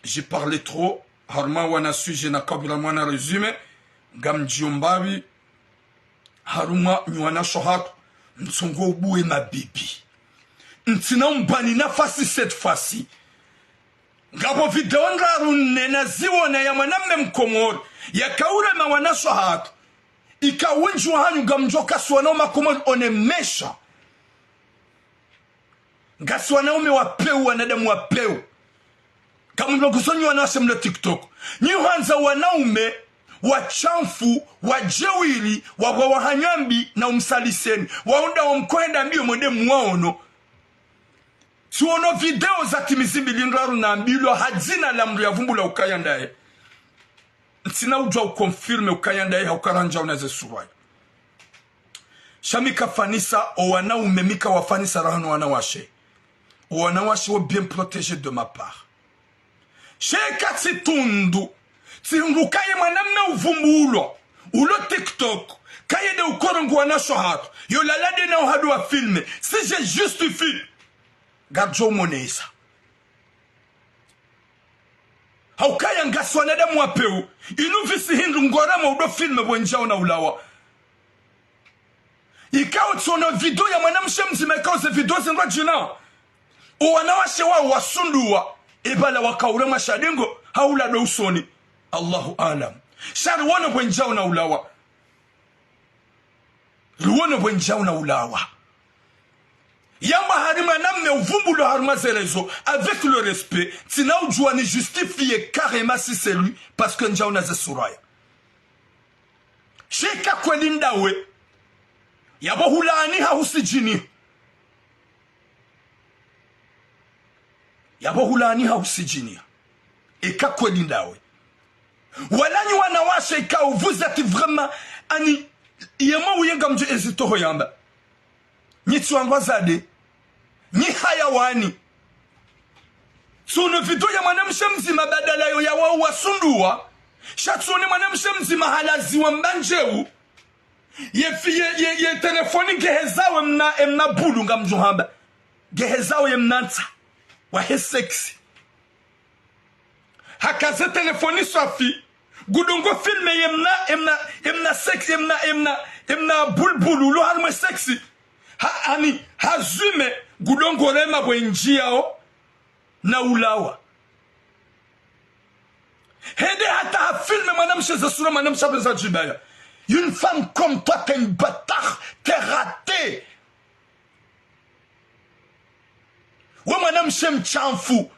j'ai parlé trop, harumwa wana sujet na kabila mwana résumé, ngamdjiyo mbapvi, harumwa nyi wanashe wahatru, mtsongo ubuwe mabibi. Ntsina umbani nafasi cette fois-ci. Ngapvo video ndraru nne naziwona ya mwanamme mkomori, yaka urema wanashe wahatru. Ika wendji wahanyu ngamdjo kasi wanaume wa Komori, on est méchant. Ngasi wanaume wa peu, wanadamu wa peu. Kamumlogoso nyi wanawashe mlo TikTok. Nyi handza wanaume washamfu, wadjeuri, wabwa wahanyambi na umsaliseni. Waunda wamkohenda mbiyo mwende muwaono. Tsiono video za timizi mbili ndraru nambilwa ha dzina la mndru yavumbula ukaya ndaye. Ntsina udjuwa uconfirmer ukaya ndaye hauka randzi ona ze sura. Sha mi kafanisa, o wanaume mi kawafanisa rahana wanawashe. O wanawashe wo bien protégés de ma part. Sha eka tsi tundu, tsi hindru kaye mwanamme uvumbulwa, ulo TikTok, kaye nde ukorongo wanashe wahatru, yo lala nde na uhadu wa filmer, si je justifie, ngaridjo umonesa. Haukaya ngasi wanadamu wa peu, inu pvi si hindru ngorema udo filmer bwe ndjao na ulawa. Ikao tsiono video ya mwanamshe mdzima ikao ze video zindrwadjina. O wanawashe wao wasunduwa, ibala waka urema shadingo, haula ndo usoni. Allahu aalam. Sha riwono bwe ndjao na ulawa. Riwono bwe ndjao na ulawa. Yamba hari mwanamme uvumbulwa harumwa ze réseaux, avec le respect, ntsina udjuwa ni justifier carrément si c'est lui, parce que ndjao na ze sura ya. Sha eka kweli ndawe, yapvo hulaaniha husidjiniha. Yapvo hulaaniha husidjiniha. Eka kweli ndawe. Wala nyi wanawashe ikao vous êtes vraiment, ani, yemwe uyenga mdje ezitoho yamba. Nyi tsi wandru wazade. Nyi hayawani. Tsiono video ya mwanamshe mdzima badala yo ya wao wasunduwa. Sha tsione mwanamshe mdzima halaziwa mbandjeu. Ye fi-, ye, ye, ye telefoni ngehezawo emna, emna bulu ngamdjo hamba. Ngehezawo ye mna ntsa. Wahe sexy. Hakaze telefoni swafi. Ngudongo filmer ye mna, emna, emna sexy, emna, emna, emna bulbulu, ulo harumwe sexy. Ha, ani, ha zoom, ngudongo rema bwe ndjao na ulawa. Hende hata ha filmer mwanamshe ze sura, mwanamshe apvendza djibaya. Une femme comme toi, t'es une bâtard, t'es raté. We mwanamshe mshamfu.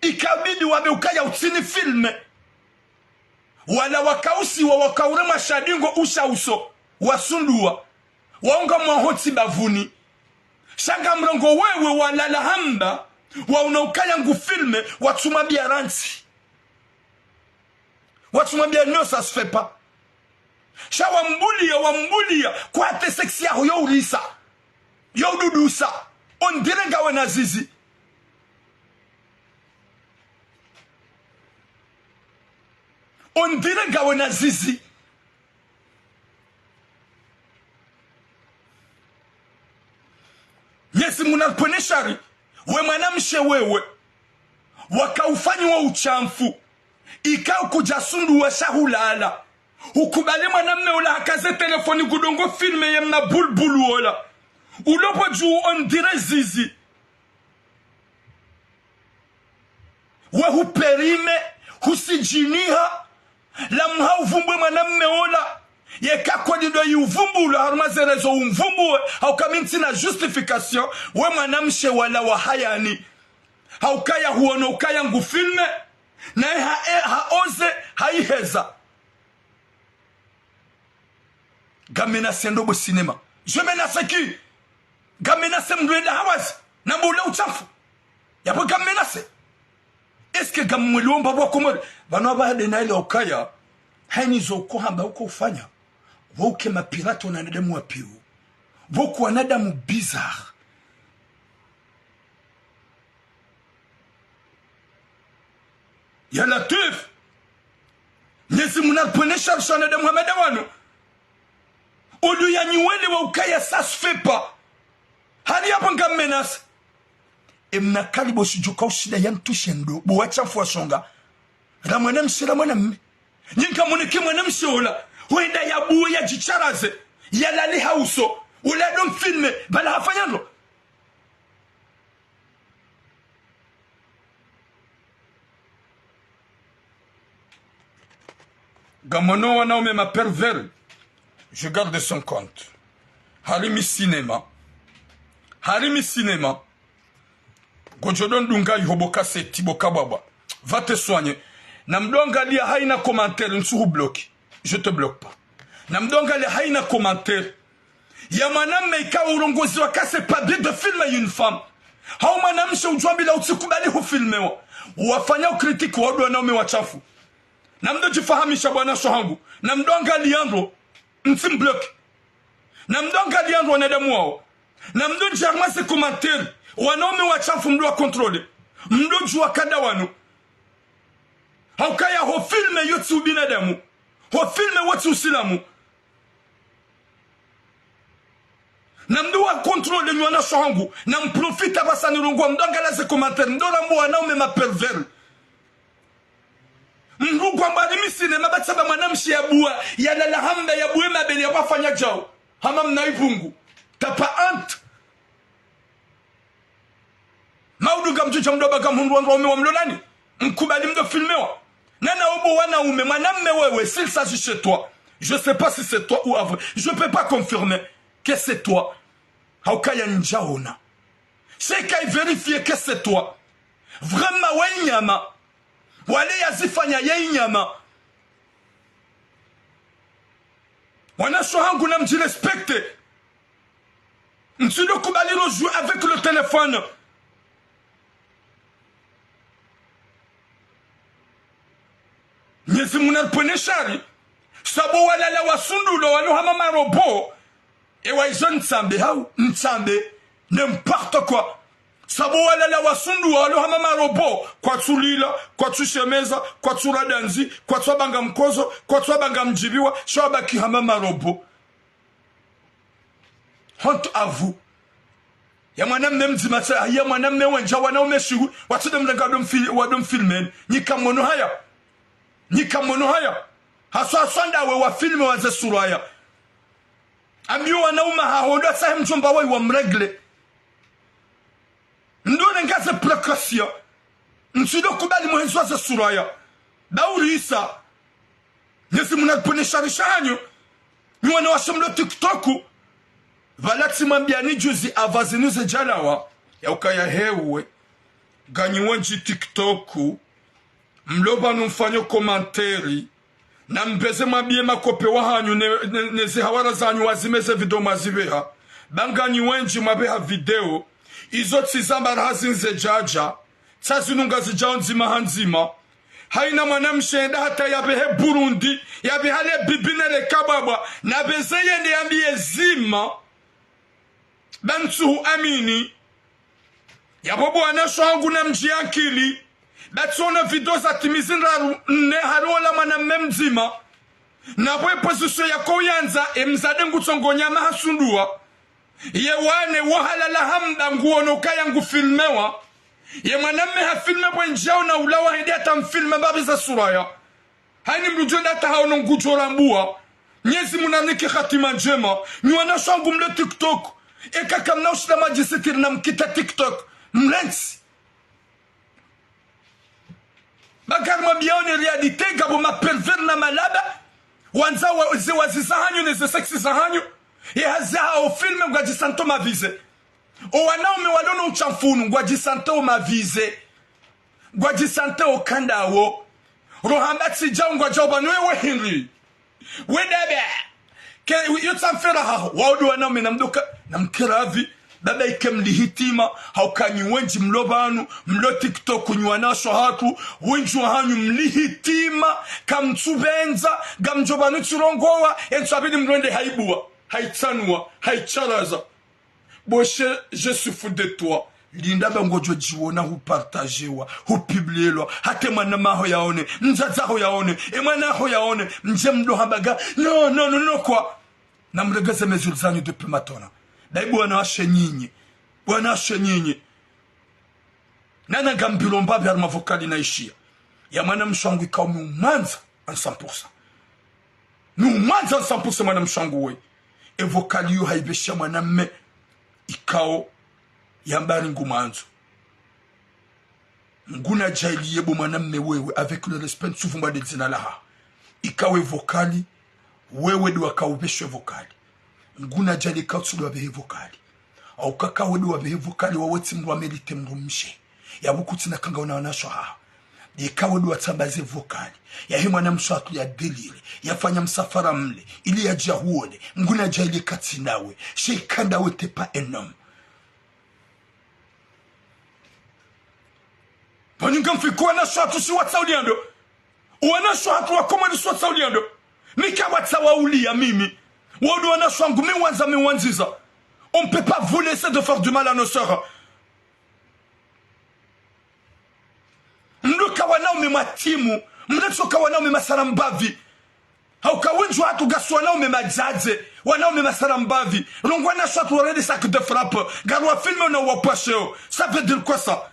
Ikabidi wambe ukaya utsini filmer. Wala wakausiwa, waka urema shadingo usha uso. Wasunduwa. Waunga mwaho ntsi bapvuni. Sha ngamrongowo wewe walala hamba, waona ukaya ngu filmer, watsumwambiya rantsi. Watsumwambiya non, ça se fait pas. Sha wambuliya, wambuliya, kwate sexy yaho yo urisa. Yo ududusa. On dirait ngawe na zizi. On dirait ngawe na zizi. Mwenyezi Mungu naripvwene shari, we mwanamshe wewe, waka ufanyiwa ushamfu, ikao kudjasunduwa sha hulala, ukubali mwanamme ula hakaze telefoni ngudongo filmer ye mna bulbulu ola, ulopvo dju on dirait zizi. We hupérime, husidjiniha, lamuha uvumbwe mwanamme ola. Yeka kweli ndo yi uvumbulwa harumwa ze réseaux umvumbuwe, hauka mi ntsina justification, we mwanamshe wala wa hayani. Haukaya huono ukaya ngu filmer, naye ha, e, ha oser, ha iheza. Ngam menacé ndo bo cinéma. Je menace qui? Ngam menacé mndru enda hawazi. Namba ula ushamfu. Yapvo ngam menacé. Est-ce que ngam mwelomba bo Komori? Pvanu apvaha nde na ile ukaya. Hayini zo uko hamba uko ufanya. Wo uke mapirate na wanadamu wa peu. Beaucoup wanadamu bizarre. Ya Latwif. Mnyezi Mungu naripvwene sha risha wanadamu hama nda wanu. Olu ya nyi wele wa ukaya ça se fait pas. Hali yapvo nga menace. E mna kali bo shidjuka ushinda ya mtushe ndo. Bo watshafu washonga. Ra mwanamshe, ra mwanamme. Nyi ngamwoneke mwanamshe ola. Hwenda ya buwe ya djitsaraze. Ya lale ha uso. Ola ndo mfilme. Bala hafanya ndro. Ngamwono wanaume ma pervers, je garde son compte. Harumwa cinéma. Harumwa cinéma. Ngodjo ndo ndunga iho bo kaseti, bo kabwabwa. Va te soigner. Na mdru angalia haina commentaire, ntsuhu bloquer. Je te bloque pas. Na mdru angalia haina commentaire. Ya mwanamme ikao urongozi wa kase pas bien de filmer une femme. Hau mwanamshe udjwambila utsikubali hufilmewa. Wafanya ucritique wa ndo wanaume watshafu. Na mdru djifahamisha bwana sho hangu. Na mdru angalia ndro. Ntsi mbloquer. Na mdru angalia ndro wanadamu wao. Na mdru djarmase commentaire. Wanaume watshafu mdru wa contrôler. Mdru djuwa ka nda wanu. Haukaya ho filme yo tsi ubinadamu. Ho filme wo tsi usilamu. Na mdru wa contrôler nyi wana sho hangu, na mprofita pvasa nirongoa mdru angalia ze commentaire, mdru rambo wanaume ma pervers. Mdru ngwamba harumwa cinéma ba tsaba mwanamshe ya buwa, ya lala hamba ya buwe mabele ya wafanya djao. Hama mna ivungu. T'as pas honte. Maudu ngamdjudja mdru aba ngamhundru wandru waume wamlolani. Mkubali mdru filmewa. Nana obo wanaume, mwanamme wewe, s'il s'agit chez toi. Je sais pas si c'est toi ou avant. Je peux pas confirmer que c'est toi. Haukaya ndjaona. Sheka i vérifier que c'est toi. Vraiment, we inyama. Wale yazifanya ye inyama. Wana sho hangu na mdji respecter. Ntsudo kubali ro jouer avec le téléphone. Mnyezi Mungu naripvwene shari. Sabo walala wasundulwa walo hama marobo. Ewa izo ntsambe hau, ntsambe. N'importe quoi. Sabo walala wasundulwa walo hama marobo. Kwatsulila, kwatsushemeza, kwatsurada ndzi, kwatsubanga mkozo, kwatsubanga mdjibiwa, sha wabaki hama marobo. Honte à vous. Ya mwanamme mdzima tsa, ya mwanamme wendja wanaume shihu, watsude mlenga wado mfi-, wado mfilmeni. Nyi kamwono haya. Nyi kamwono haya. Haswa, haswa ndawe wafilme wa ze sura ya. Ambiyo wanaume haho ndo atsahe mdjomba wayi wamrégler. Ndo nenga ze précaution. Ntsudo kubali muhenzi wa ze sura ya. Baurisa. Mnyezi Mungu naripvwene shari sha hanyu. Nyi wanawashe mlo TikTok. Pvala tsimwambiani juzi ava zinu zedjalawa. Yaukaya hewe. Nganyi wendji TikTok. Mlo pvanu mfanyo commentaire. Na mbeze mwambiye makope wahanyu ne, ne, ne zihawara zanyu wazime ze video mwazibeha. Ba nganyi wendji mwabeha video. Izo tsi zamba raha zinu zedjadja. Tsa zinu ngazidjao ndzima ha ndzima. Haina mwanamshe enda hata yabehe Burundi, yabeha le bibi ne le kabwabwa, na beze yende yambiye zima. Ba ntsuhu amini. Yapvo bo wana sho hangu na mdji ankili. Ba tsono video za timizi ndraru nne hari ola mwanamme mdzima. Na pvo e position yako uyandza, e mdzadze ngutsongo nyama hasundulwa. Ye wane wo halala hamba nguono kaya ngufilmewa. Ye mwanamme hafilme pvwendjao na ulawa hende hata mfilme mbapvi za sura ya. Haini mdru djwenda hata haono ngudjo rambuwa. Mnyezi Mungu nanike hatima ndjema. Nyi wana sho hangu mle TikTok. Eka kamna ushinda mwadjisitiri na mkita TikTok. Mlentsi. Ba ngari mwambiyaoni réalité ngapvo ma pervers na malaba. Wandza wa, ze wazi zahanyu ne ze sexe zahanyu. Ye hazi hao filme ngwadjisanto mavize. O wanaume walono utshafu unu ngwadjisanto mavize. Ngwadjisanto kandawo. Rohamba tsidjao ngwadjao pvanu wewe hindri. We daba. Ke, yo tsamfera haho. Wao ndo wanaume na mdoka, na mkeravi. Daba ike mlihitima. Hauka nyi wendji mlo pvanu, mlo TikTok nyi wana sho hatru. Wendji wahanyu mlihitima. Kamtsupvendza. Ngamdjo pvanu tsirongowa. Entsu abidi mlwende haibuwa. haitsanua, haitsaraza. Boshe, je suis fou de toi. Linda ba ngodjo djiona hupartagewa, hupublielwa, hata mwana maho yaone, mdzadze aho yaone, e mwana aho yaone, mdje mdo hambaga, non, non, non, non, quoi. Namregeze mesure zanyu depuis matona. Dai bwana washe nyinyi. Bwana washe nyinyi. Nana ngambilo mbapvi harumwa vocal naishiya. Ya mwanamshe wangu ikao mi umwandza à cent pour cent. Mi umwandza à cent pour cent mwanamshe wangu we. E vocal iyo haipvesha mwanamme ikao yamba ari ngumwandzo. Mngu nadjaaliye bo mwanamme wewe, avec le respect, ntsuvumba de dzina laha. Ikao e vocal, wewe ndo wakaupveshe vocal. Mngu nadjaaliye ikao tsi ndo wapvehe vocal. Au kaka we ndo wapvehe vocal, wawe tsi mdru wa mérite mdrumshe. Yapvo kutsina kanga una wanashe haha. Ikao we ndo watsambaze vocal. Yahe mwanamshe hatru ya déliré. Yafanya msafara mle. Ili yadje yahuone. Mngu nadjaaliye katsi nawe. Sha ika ndawe t'es pas un homme. Pvanu ngamfikiri wanashe hatru si watsauliando. Wanashe hatru wa Komori si watsauliando. Mi kawatsawaulia mimi. Wao ndo wanashe wangu mi wandza mi wandziza. On peut pas vous laisser de faire du mal à nos sœurs. Mdru ka wanaume matimu. Mdru tsoka wanaume masara mbapvi. Hauka wendji wahatru ngasi wanaume madzadze, wanaume masara mbapvi. Rongoa wanashe hatru warende sac de frappe. Ngari wafilme na uwapvasheo. Ça veut dire quoi ça?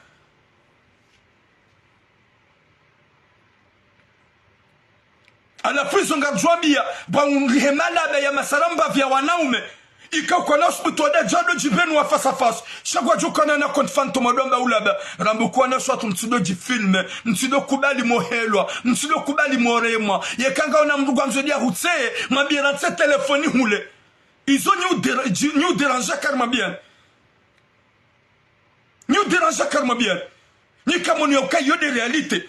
Halafu izo ngaridjo wambia, pvwa undrihe malaba ya masara mbapvi ya wanaume. Ika ukana usubutu wada djado djipvenua face à face. Sha ngwadjo kana na compte fantôme wadjo wamba ulaba. Rambe ukana wanashe hatru mtsindo djifilme, mtsindo kubali mohelwa, mtsindo kubali moremwa. Yeka ngaona mdru ngwandzo dia hutse, mwambie rantse telefoni hule. Izo nyi udéra-, dji-, nyi udéranger kari mwambie. Nyi udéranger kari mwambie. Nyi kamoni ya ukaya iyo nde réalité.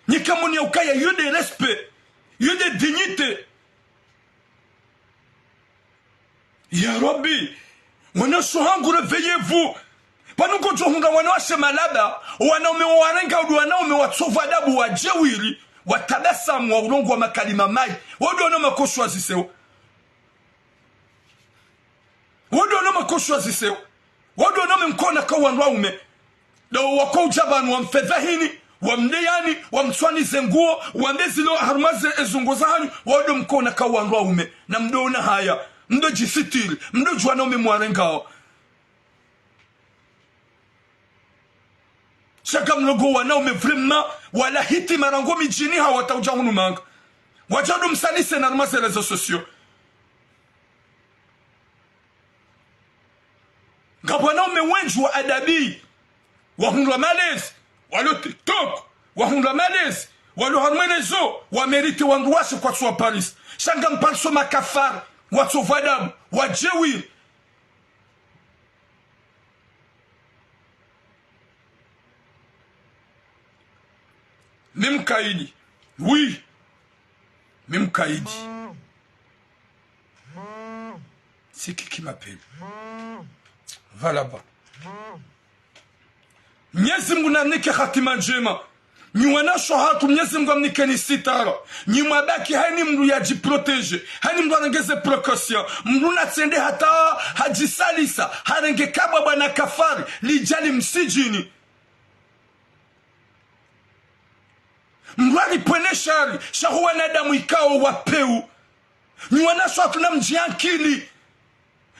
Nyi kamoni ya ukaya iyo nde respect. Iyo nde dignité. Ya Rabbi, wanashe hangu réveillez-vous. Pvanu ngodjo hundra wanawashe malaba, wanaume wawarenga ndo wanaume watsovu adabu wajeuri, watabasamu wa urongoa makalima mayi, wao ndo wanaume koshwa ziseo. Wao ndo wanaume koshwa ziseo. Wao ndo wanaume mkona ka wandru waume. Ndo wako udja pvanu wamfedhehini, wamdeyani, wamtswani ze nguo, wambe zilo harumwa ze ezungo zahanyu, wao ndo mkona ka wandru waume. Na mdo ona haya, mdo djisitiri, mdo djuwa wanaume mwarengao. Sha ngamlongo wanaume vraiment, wala hiti marango midjini hawata udja hunu manga. Wadja ndo msanise na harumwa ze réseaux sociaux. Ngapvo wanaume wendji wa adabu, wahundrwa malezi, walo TikTok, wahundrwa malezi, walo harumwa réseaux, wa mérite wandru washe kwatsu wa Paris. Sha ngampariso makafara, watsovu adabu, wajeuri. Mi mkaidi. Oui. Mi mkaidi. Sikiki mapeli. Valaba. Mnyezi Mngu nanike hatima ndjema. Nyi wanashe hatru Mnyezi Mngu amnikeni sitara. Nyi mwabaki hayini mdru yadjiprotéger. Hayini mdru arenge ze précaution. Mdru natsende hata hadjisalisa. Harenge kabwa bwana kafari. Lidjali msidjini. Mdru alipvwene shari, sha ho wanadamu ikao wa peu. Nyi wanashe hatru namdjiye ankili.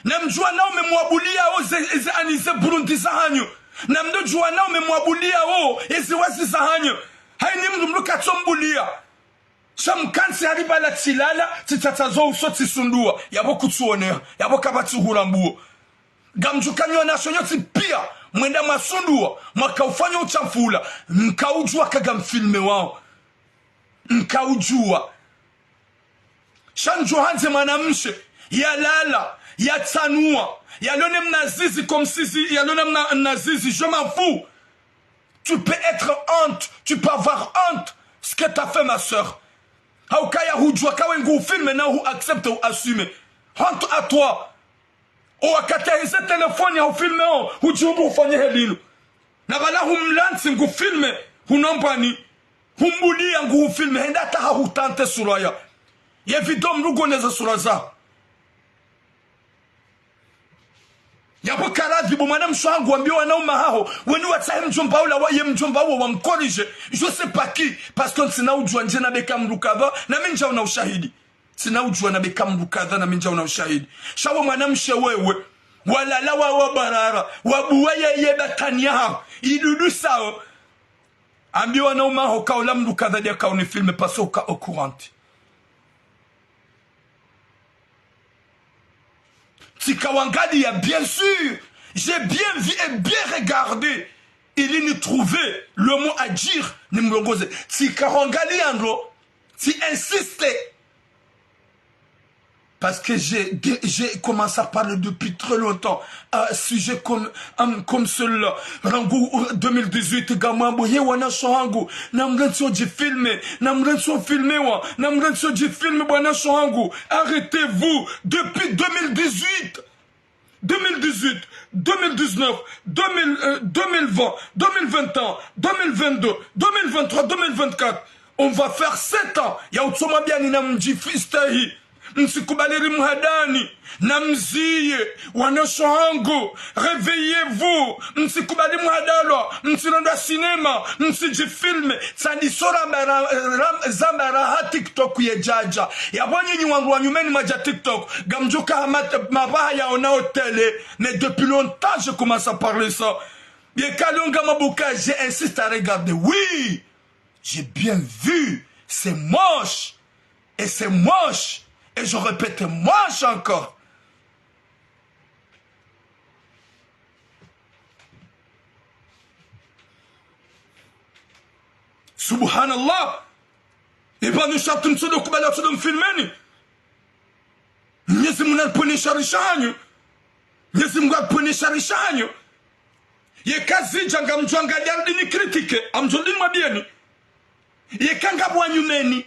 Namdjuwe wanaume mwabuliyao ze, ze ani ze burundi zahanyu. Namdodjuwe wanaume mwabuliyao ezi wazi zahanyu. Hayini mdru mdru katsombuliya. Sha mkantsi hari pvala tsilala, tsitsatsa zo uso tsisunduwa. Yapvo kutsuoneha, yapvo kapvatsi hurambuo. Ngamdjuka nyi wanashe nyontsi piya, mwenda mwasunduwa, mwakaufanya utshamfula, nkaudjuwa ka ngamfilmewao. Nkaudjuwa. Sha ndjo handze mwanamshe, yalala, yatsanua, yalone mna zizi comme si zi, yalone mna, mna zizi, je m'en fous. Tu peux être honte, tu peux avoir honte, ce que t'as fait, ma sœur. Haukaya hudjuwa ka we nguhufilme na hu accepte, hu assume. Honte à toi. O wakati aheze telefoni hahufilme o, hudjihundru hufanye helilo. Na pvala humlantsi nguhufilme, hunombwani, humbuliya nguhufilme, hende hata hahutante sura ya. Ye video mdru goneza sura za. Yapvo karadhi bo mwanamshe hangu, wambie wanaume haho, weni watsahe mdjomba ula wa, ye mdjomba uwo wamkorije. Je sais pas qui, parce que ntsina udjua ndje na beka mdru kadha, na mi ndjaona ushahidi. Ntsina udjua na beka mdru kadha, na mi ndjaona ushahidi. Sha we mwanamshe wewe, walala wa, wa barara, wabuwa ye, ye batani yaho, idudu sao. Ambie wanaume haho ka ola mdru kadha dia ka uni filme parce que uka au courant. Tsika wangalia, bien sûr, j'ai bien vu et bien regardé. Ili nitrouve le mot à dire, nimrongoze. Tsika wangalia ndro, tsi insiste. Parce que j'ai, j'ai commencé à parler depuis très longtemps à sujet comme, um, comme celui-là. Rangu, euh, deux mille dix-huit, ngamwambo, ye wanashe hangu, namrantsi udjifilme, namrantsi ufilmewa, namrantsi udjifilme bo wanashe hangu. Arrêtez-vous. Depuis deux mille dix-huit, deux mille dix-huit, deux mille dix-neuf, deux mille, euh, deux mille vingt, deux mille vingt et un, deux mille vingt-deux, deux mille vingt-trois, deux mille vingt-quatre. On va faire sept ans. Ya utsoma biani namdjifistahi. Mtsikubali rimhadani. Namziye. Wanashe hangu. Réveillez-vous. Mtsikubali mhadalwa. Mtsirendwa cinéma. Mtsidjifilme. Tsandisora bara, ram, zambara ha TikTok yedjadja. Yapvo nyinyi wandru wa nyumeni mwadja TikTok. Ngamdjuka ha mat, mabaha yaonao télé. Mais depuis longtemps, je commence à parler ça. Bien, kalonga mabuka, j'ai insisté à regarder. Oui, j'ai bien vu. C'est moche. Et c'est moche. Et je répète, moche encore. Subhanallah. Ipvanu sharti mtsudo kubali watsudo mfilmeni. Mnyezi Mungu naripvonese rishanyu. Mnyezi Mungu naripvonese rishanyu. Yeka zidja ngamdjo angalia ridini critiquer, amdjo dini mwabieni. Yeka ngapvo wa nyumeni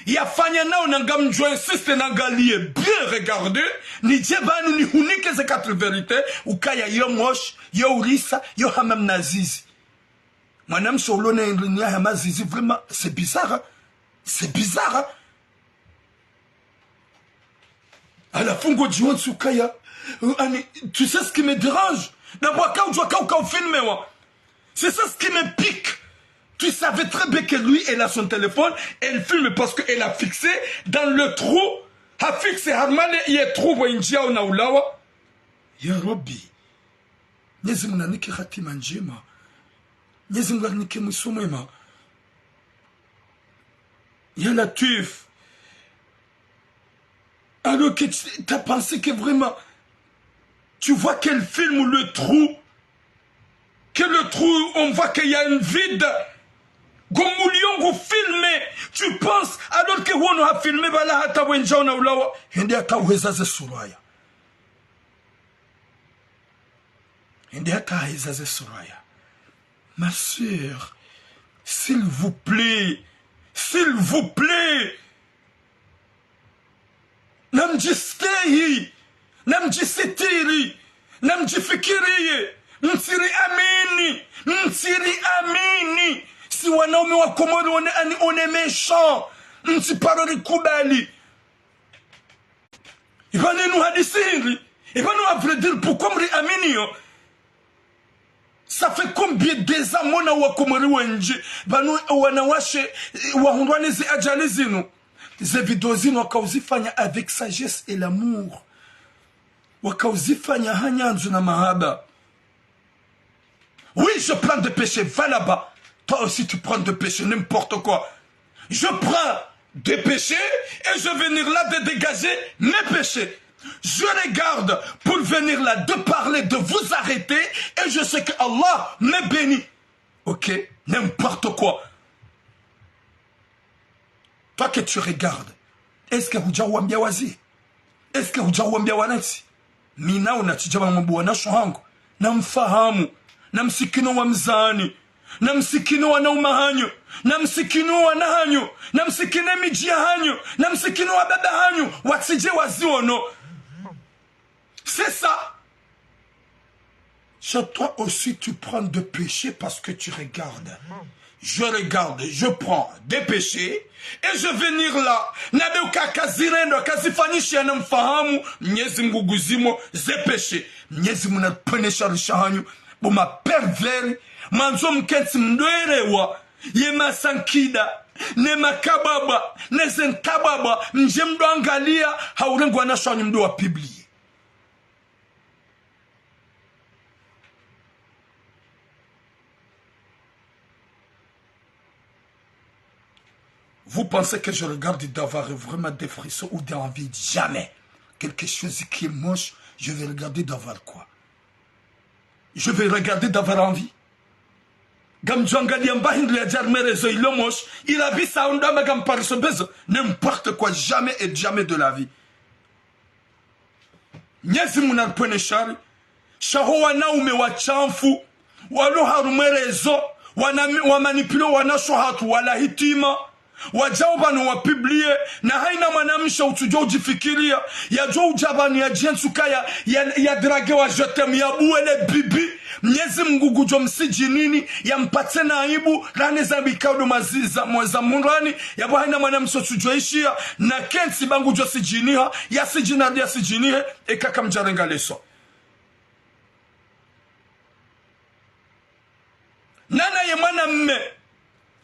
yafanya nao na ngamdjo insiste nangalie, bien regarder, nidje pvanu nihunike ze quatre vérités, ukaya yo moche, yo urisa, yo hama mnazizi. Mwanamshe ulo na indrini ya hama zizi, vraiment, c'est bizarre, hein. C'est bizarre, hein. Halafu ngodjionsi ukaya, euh, ani, tu sais ce qui me dérange ? D'abord, ka udjua ka uka ufilmewa. C'est ça ce qui me pique. Tu savais très bien que lui, elle a son téléphone, elle filme parce qu'elle a fixé dans le trou, ha fixé harumwa le ye trou pvo indjiao na ulawa. Ya Rabbi. Mnyezi Mungu nanike hatima ndjema. Mnyezi Mungu nanike mwiso mwema. Ya Latwif. Alors que tu as pensé que vraiment, tu vois qu'elle filme le trou, que le trou, on voit qu'il y a un vide. Comme uliongo filmé, tu penses, alors que on a filmé, voilà, hata wendja ona ulawa, hende hata uheza ze suraya. Hende hata heza ze suraya. Ma sœur, s'il vous plaît, s'il vous plaît, namdjistehi, namdjisitiri, namdjifikiriye, mtsiri amini, mtsiri amini. Si wanaume wa Komori on est, on est méchant, mtsiparo rikubali. Ipvanu inu hadisi hindri ? Ipvanu, à vrai dire, pourquoi mri amini yo ? Ça fait combien des ans mona wa Komori wendji pvanu wanawashe, eh, wahundrwa ni zi ajali zinu ? Ze vidéo zinu wakauzifanya avec sagesse et l'amour. Wakauzifanya ha nyandzo na mahaba. Oui, je prends des péchés, va là-bas. Toi aussi, tu prends des péchés, n'importe quoi. Je prends des péchés et je vais venir là de dégager mes péchés. Je regarde pour venir là de parler, de vous arrêter, et je sais que Allah me bénit. Ok ? N'importe quoi. Toi que tu regardes, est-ce que hudja wambia wazi ? Est-ce que hudja wambia wanantsi ? Mi naona tsidja pvanu mwambo wanasho hangu, namfahamu, namsikino wamzani, namsikino wanaume hanyu, namsikino wana hanyu, namsikino midji ya hanyu, namsikino wababa hanyu, watsidje waziono. C'est ça. Chez toi aussi, tu prends des péchés parce que tu regardes. Je regarde, je prends des péchés et je vais venir là. Nabe uka kazirendo, kazifanyisha na mfahamu, Mnyezi Mngu nguzimo ze péchés. Mnyezi Mngu na pwene sharisha hanyu, bo ma pervers, mwandzo mkentsi mdwerewa, ye masankida, ne makababa, ne zentababa, mdje mdwangalia, ha urengwa na shanyu mdwa publier. Vous pensez que je regarde d'avoir vraiment des frissons ou d'envie ? Jamais. Quelque chose qui est moche, je vais regarder d'avoir quoi ? Je vais regarder d'avoir envie. Ngamdjo angalia mba hindru ya djarme rezo ilo moche, ila bisa undama ngampariso bezo, n'importe quoi, jamais et jamais de la vie. Mnyezi Mngu na ripvwene shari, sha ho wanaume washamfu, walo harumwa rezo, wana, wa manipule wanawashe hatru wala hitima, wadjao pvanu wa publier, na haina mwanamshe utsudjo udjifikiria, yadjo udja pvanu yadjentsu kaya, ya, ya draguer wa je t'aime, ya buwe le bibi, Mnyezi Mngu ngudjo msijinini, ya mpatse na aibu, rane za bikao ndo mazi, za, mwa, za mhundrani, ya bo haina mwanamshe utsudjo ishia, na kentsi ba ngudjo sijiniha, ya sijina, ya sijinihe, eka kamdjarenga leso. Nana ye mwanamme,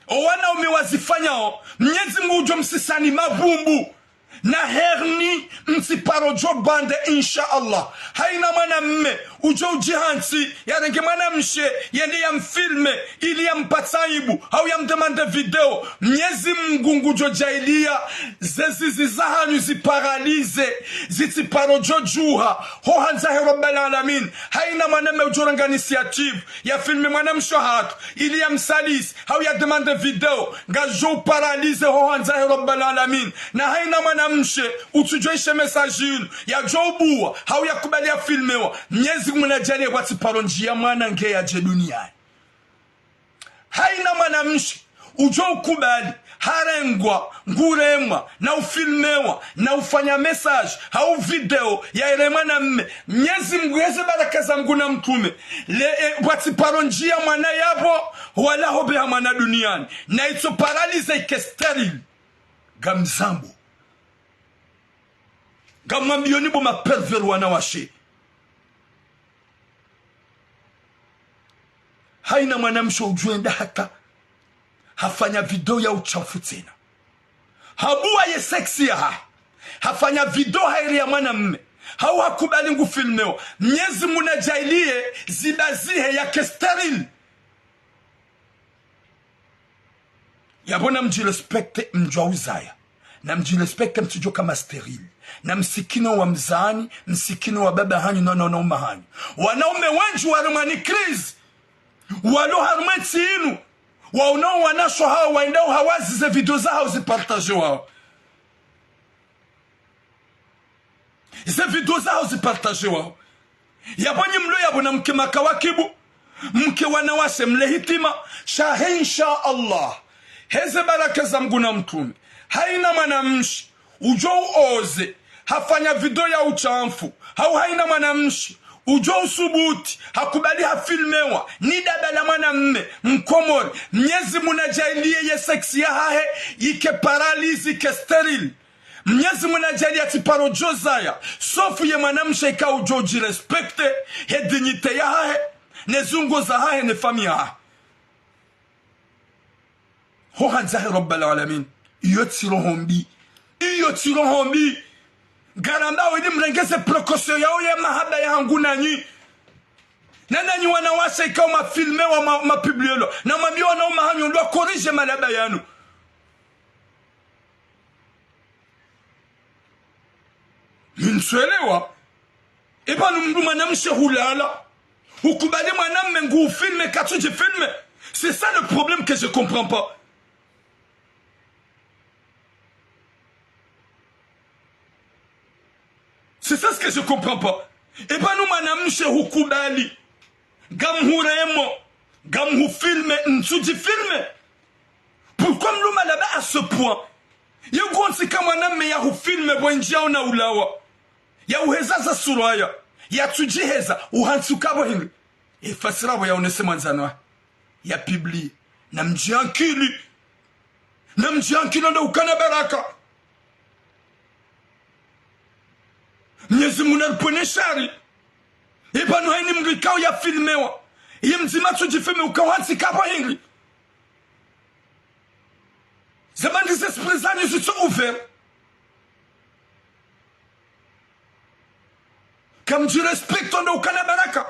o wanaume wazifanyao, Mnyezi Mngu ngudjo msisani mabumbu, na hernie, mtsiparo djo bande, insha Allah. Haina mwanamme, udjo udjihantsi, yarenge mwanamshe, yende ya mfilme, ili ya mpatse aibu, hau ya mdemande video, Mnyezi Mngu ngudjo djaalia, ze zizi zahanyu ziparalize, zitsiparo djo djuha, ho handza he Rabbal Alamin. Haina mwanamme udjo ranga initiative, ya filme mwanamshe hatru, ili ya msalisi, hau ya demande video, ngazidjo uparalize ho handza he Rabbal Alamin. Na haina mwanamshe, utsudjo ishe message inu, yadjo ubuwa, hau ya kubali ya filmewa, Mnyezi Mngu na djaalie pvwatsiparo ndjiya mwana nge yadje duniani. Haina mwanamshe, udjo ukubali, harengwa, nguremwa, na ufilmewa, na ufanya message, hau video, ya ere mwanamme, Mnyezi Mngu, heze baraka za Mngu na mtrume, le, e, pvwatsiparo ndjiya mwana yapvo, wala hobeha mwana duniani, na itso paralize ike stérile. Ngamzambo. Ngamwambiyoni bo ma pervers wanawashe. Haina mwanamshe udjo enda hata hafanya video ya ushamfu tsena. Habuwa ye sexe yahahe. Hafanya video ha ere ya mwanamme. Hau hakubali ngu filmewa. Mnyezi Mngu na djaalie ziba zihe yake stérile. Yapvo na mdjirespecte mdjwa uzaya. Na mdjirespecte mtsidjo ka ma stérile. Na msikine wa mzaani, msikine wa baba hanyu, na, na, na uma hanyu. Wanaume wendji wali mwa ni crise. Walo harumwa entsi inu. Waonao wanawashe hao, waendao hawazi ze video zahao zipartagewao. Ze video zahao zipartagewao. Yapvo nyi mlo yapvo na mke makawakibu, mke wanawashe mle hitima, sha he insha Allah, heze baraka za Mngu na mtrume, haina mwanamshe udjo uoze hafanya video ya ushamfu, hau haina mwanamshe udjo usubuti hakubali hafilmewa ni daba la mwanamme mkomori, Mnyezi Mngu na djaalie ye sexe yahahe ike paralize, ike stérile. Mnyezi Mngu na djaalie yatsiparo djo zaya, sauf ye mwanamshe ikao udjo udjirespecte, he dignité yahahe, ne ziungo zahahe, ne famille yahahe. Ho handza he Rabbal Alamin. Iyo tsi roho mbi. Iyo tsi roho mbi. Ngarambao ili mrenge ze précaution yao ya mahaba yahangu nanyi. Na nanyi wanawashe ikao mafilmewa, ma, mapublielwa. Na mwambiye wanaume hanyu ndo corrige malaba yanu. Mi ntswelewa. Eba nu mdru mwanamshe hulala, hukubali mwanamme ngu filme, katsudji filme. C'est ça le problème que je comprends pas. C'est ça ce que je comprends pas. Eba nu mwanamshe hukubali, ngamhuremo, ngamhufilme, ntsudji filme. Pourquoi mlo malaba à ce point ? Ye ngontsi ka mwanamme yahufilme bo indji yaona ulawa, yahuheza za suraya, yatsudjiheza, uhantsi ukapvo hindri. Efasiri yapvo yaonese mwandzani wahe, ya publie. Namdjiankili. Namdjiankili ndo ukana baraka. Mnyezi Mungu naripvwene shari. Ipvanu hayini mdru ikao ya filmewa. Ye mdzima tsudjifilme ukao hantsi kapvo hindri. Zamani ze esprit zanyu zitso ouvert. Kamdji respecte ndo ukana baraka.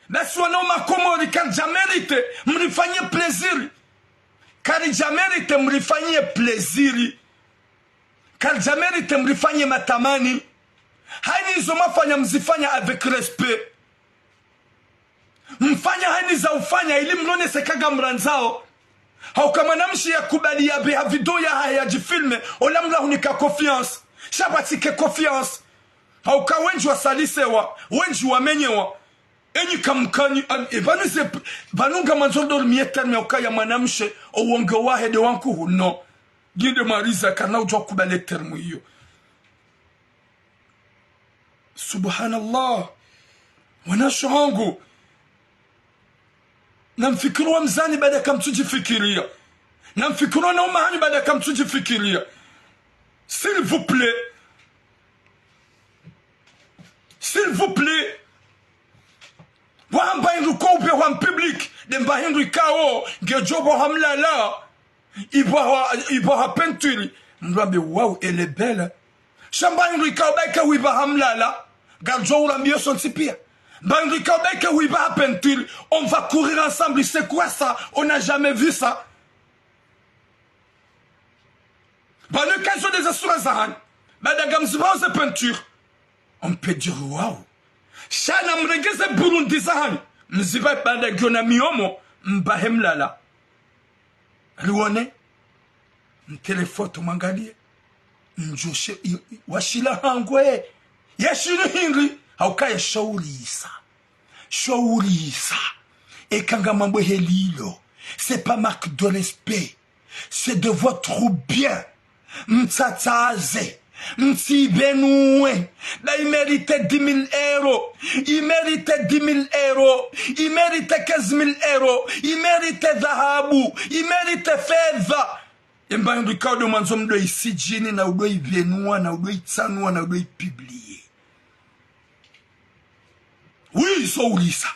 Basi wanaume wa Komori, karidja mérite mrifanyie plaisir. Karidja mérite mrifanyie plaisir. Karidja mérite mrifanyie matamani. Hayini izo mafanya mzifanya avec respect. Mfanya hayini za ufanya ili mlonese ka ngamrandzao. Hauka mwanamshe yakubali yapveha video yahahe yadjifilme, ola mdru ahunika confiance. Sha pvatsike confiance. Hauka wendji wasalisewa, wendji wamenyewa. Enyi kamkanyi, am-, e, pvanu ze, pvanu ngamandzo ndo rimie terme ya ukaya mwanamshe, owonge wahe nde wa nkuhu, no. Nginde mariza kana udjo kubali terme iyo. Subhanallah. Wanashe wangu. Namfikiri wa mdzani baada kamtsudjifikiria. Namfikiri wanaume hanyu baada kamtsudjifikiria. S'il vous plaît. S'il vous plaît. Wamba hindru ko upvehwa public. Nde mba hindru ikao. Ngedjo pvehwa mlala. Ipvehwa, ipvehwa peinture. Mdru ambe, waouh, elle est belle. Sha mba hindru ikao baike huipvaha mlala. Ngaridjo urambia sontsi pia. Mba hindru ikao baike huipvaha peinture. On va courir ensemble. C'est quoi ça? On n'a jamais vu ça. Pvanu ka izo nde ze sura zahanyu. Baada ngamzipvaho ze peinture. On peut dire, waouh. Sha namrenge ze Burundi zahanyu. Mzipvahe baada ngiyo na mihomo. Mpvahe mlala. Riwone. Mtele foto mwangalie. Mdjoshe, i-, i-, washila hangwe. Yashili hindri. Hauka yashaurisa. Shaurisa. Eka ngamambwehe lilo. C'est pas manque de respect. C'est de votre bien. Mtsatsaze. Mtsipvenuwe. Ba i mérite dix mille euros. I mérite dix mille euros. I mérite quinze mille euros. I mérite dhahabu. I mérite fedha. Emba hindru ikao ndo mwandzo mdo isidjini na udo ipvenua na udo itsanua na udo ipublie. Oui, zo ulisa.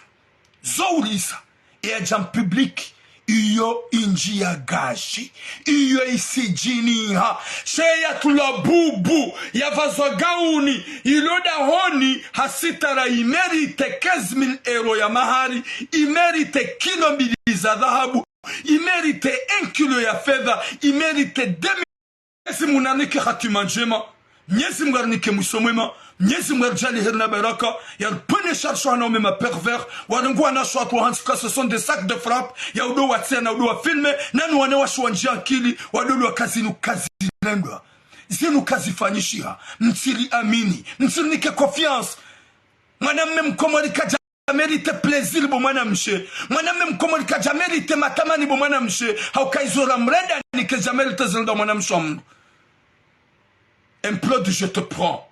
Zo ulisa. E yadja mpublic, iyo indji ya gashi. Iyo isidjiniha. She yatula bubu, yapvazwa gauni, ilo dahoni, hasitara i mérite quinze mille euros ya mahari, i mérite kilo mbili za dhahabu, i mérite un kilo ya fedha, i mérite deux mille. Mnyezi Mungu narinike hatima ndjema. Mnyezi Mungu arinike mwiso mwema. Mnyezi Mungu aridjaanlie heri na baraka. Yaripvwene shari sha wanaume ma pervers. Warenge wanawashe watru hantsi ka ce sont des sacs de frappe. Ya udo watsia na udo wafilme. Nanu wanawashe wandjia akili. Wado lwa ka zinu kazirendwa. Zinu kazifanyishiha. Mtsiriamini. Mtsirinike confiance. Mwanamme mkomori kadja mérite plaisir bo mwanamshe. Mwanamme mkomori kadja mérite matamani bo mwanamshe. Hauka izo ramrenda ni kadja mérite zirenda mwanamshe wa mdru. Improd, je te prends.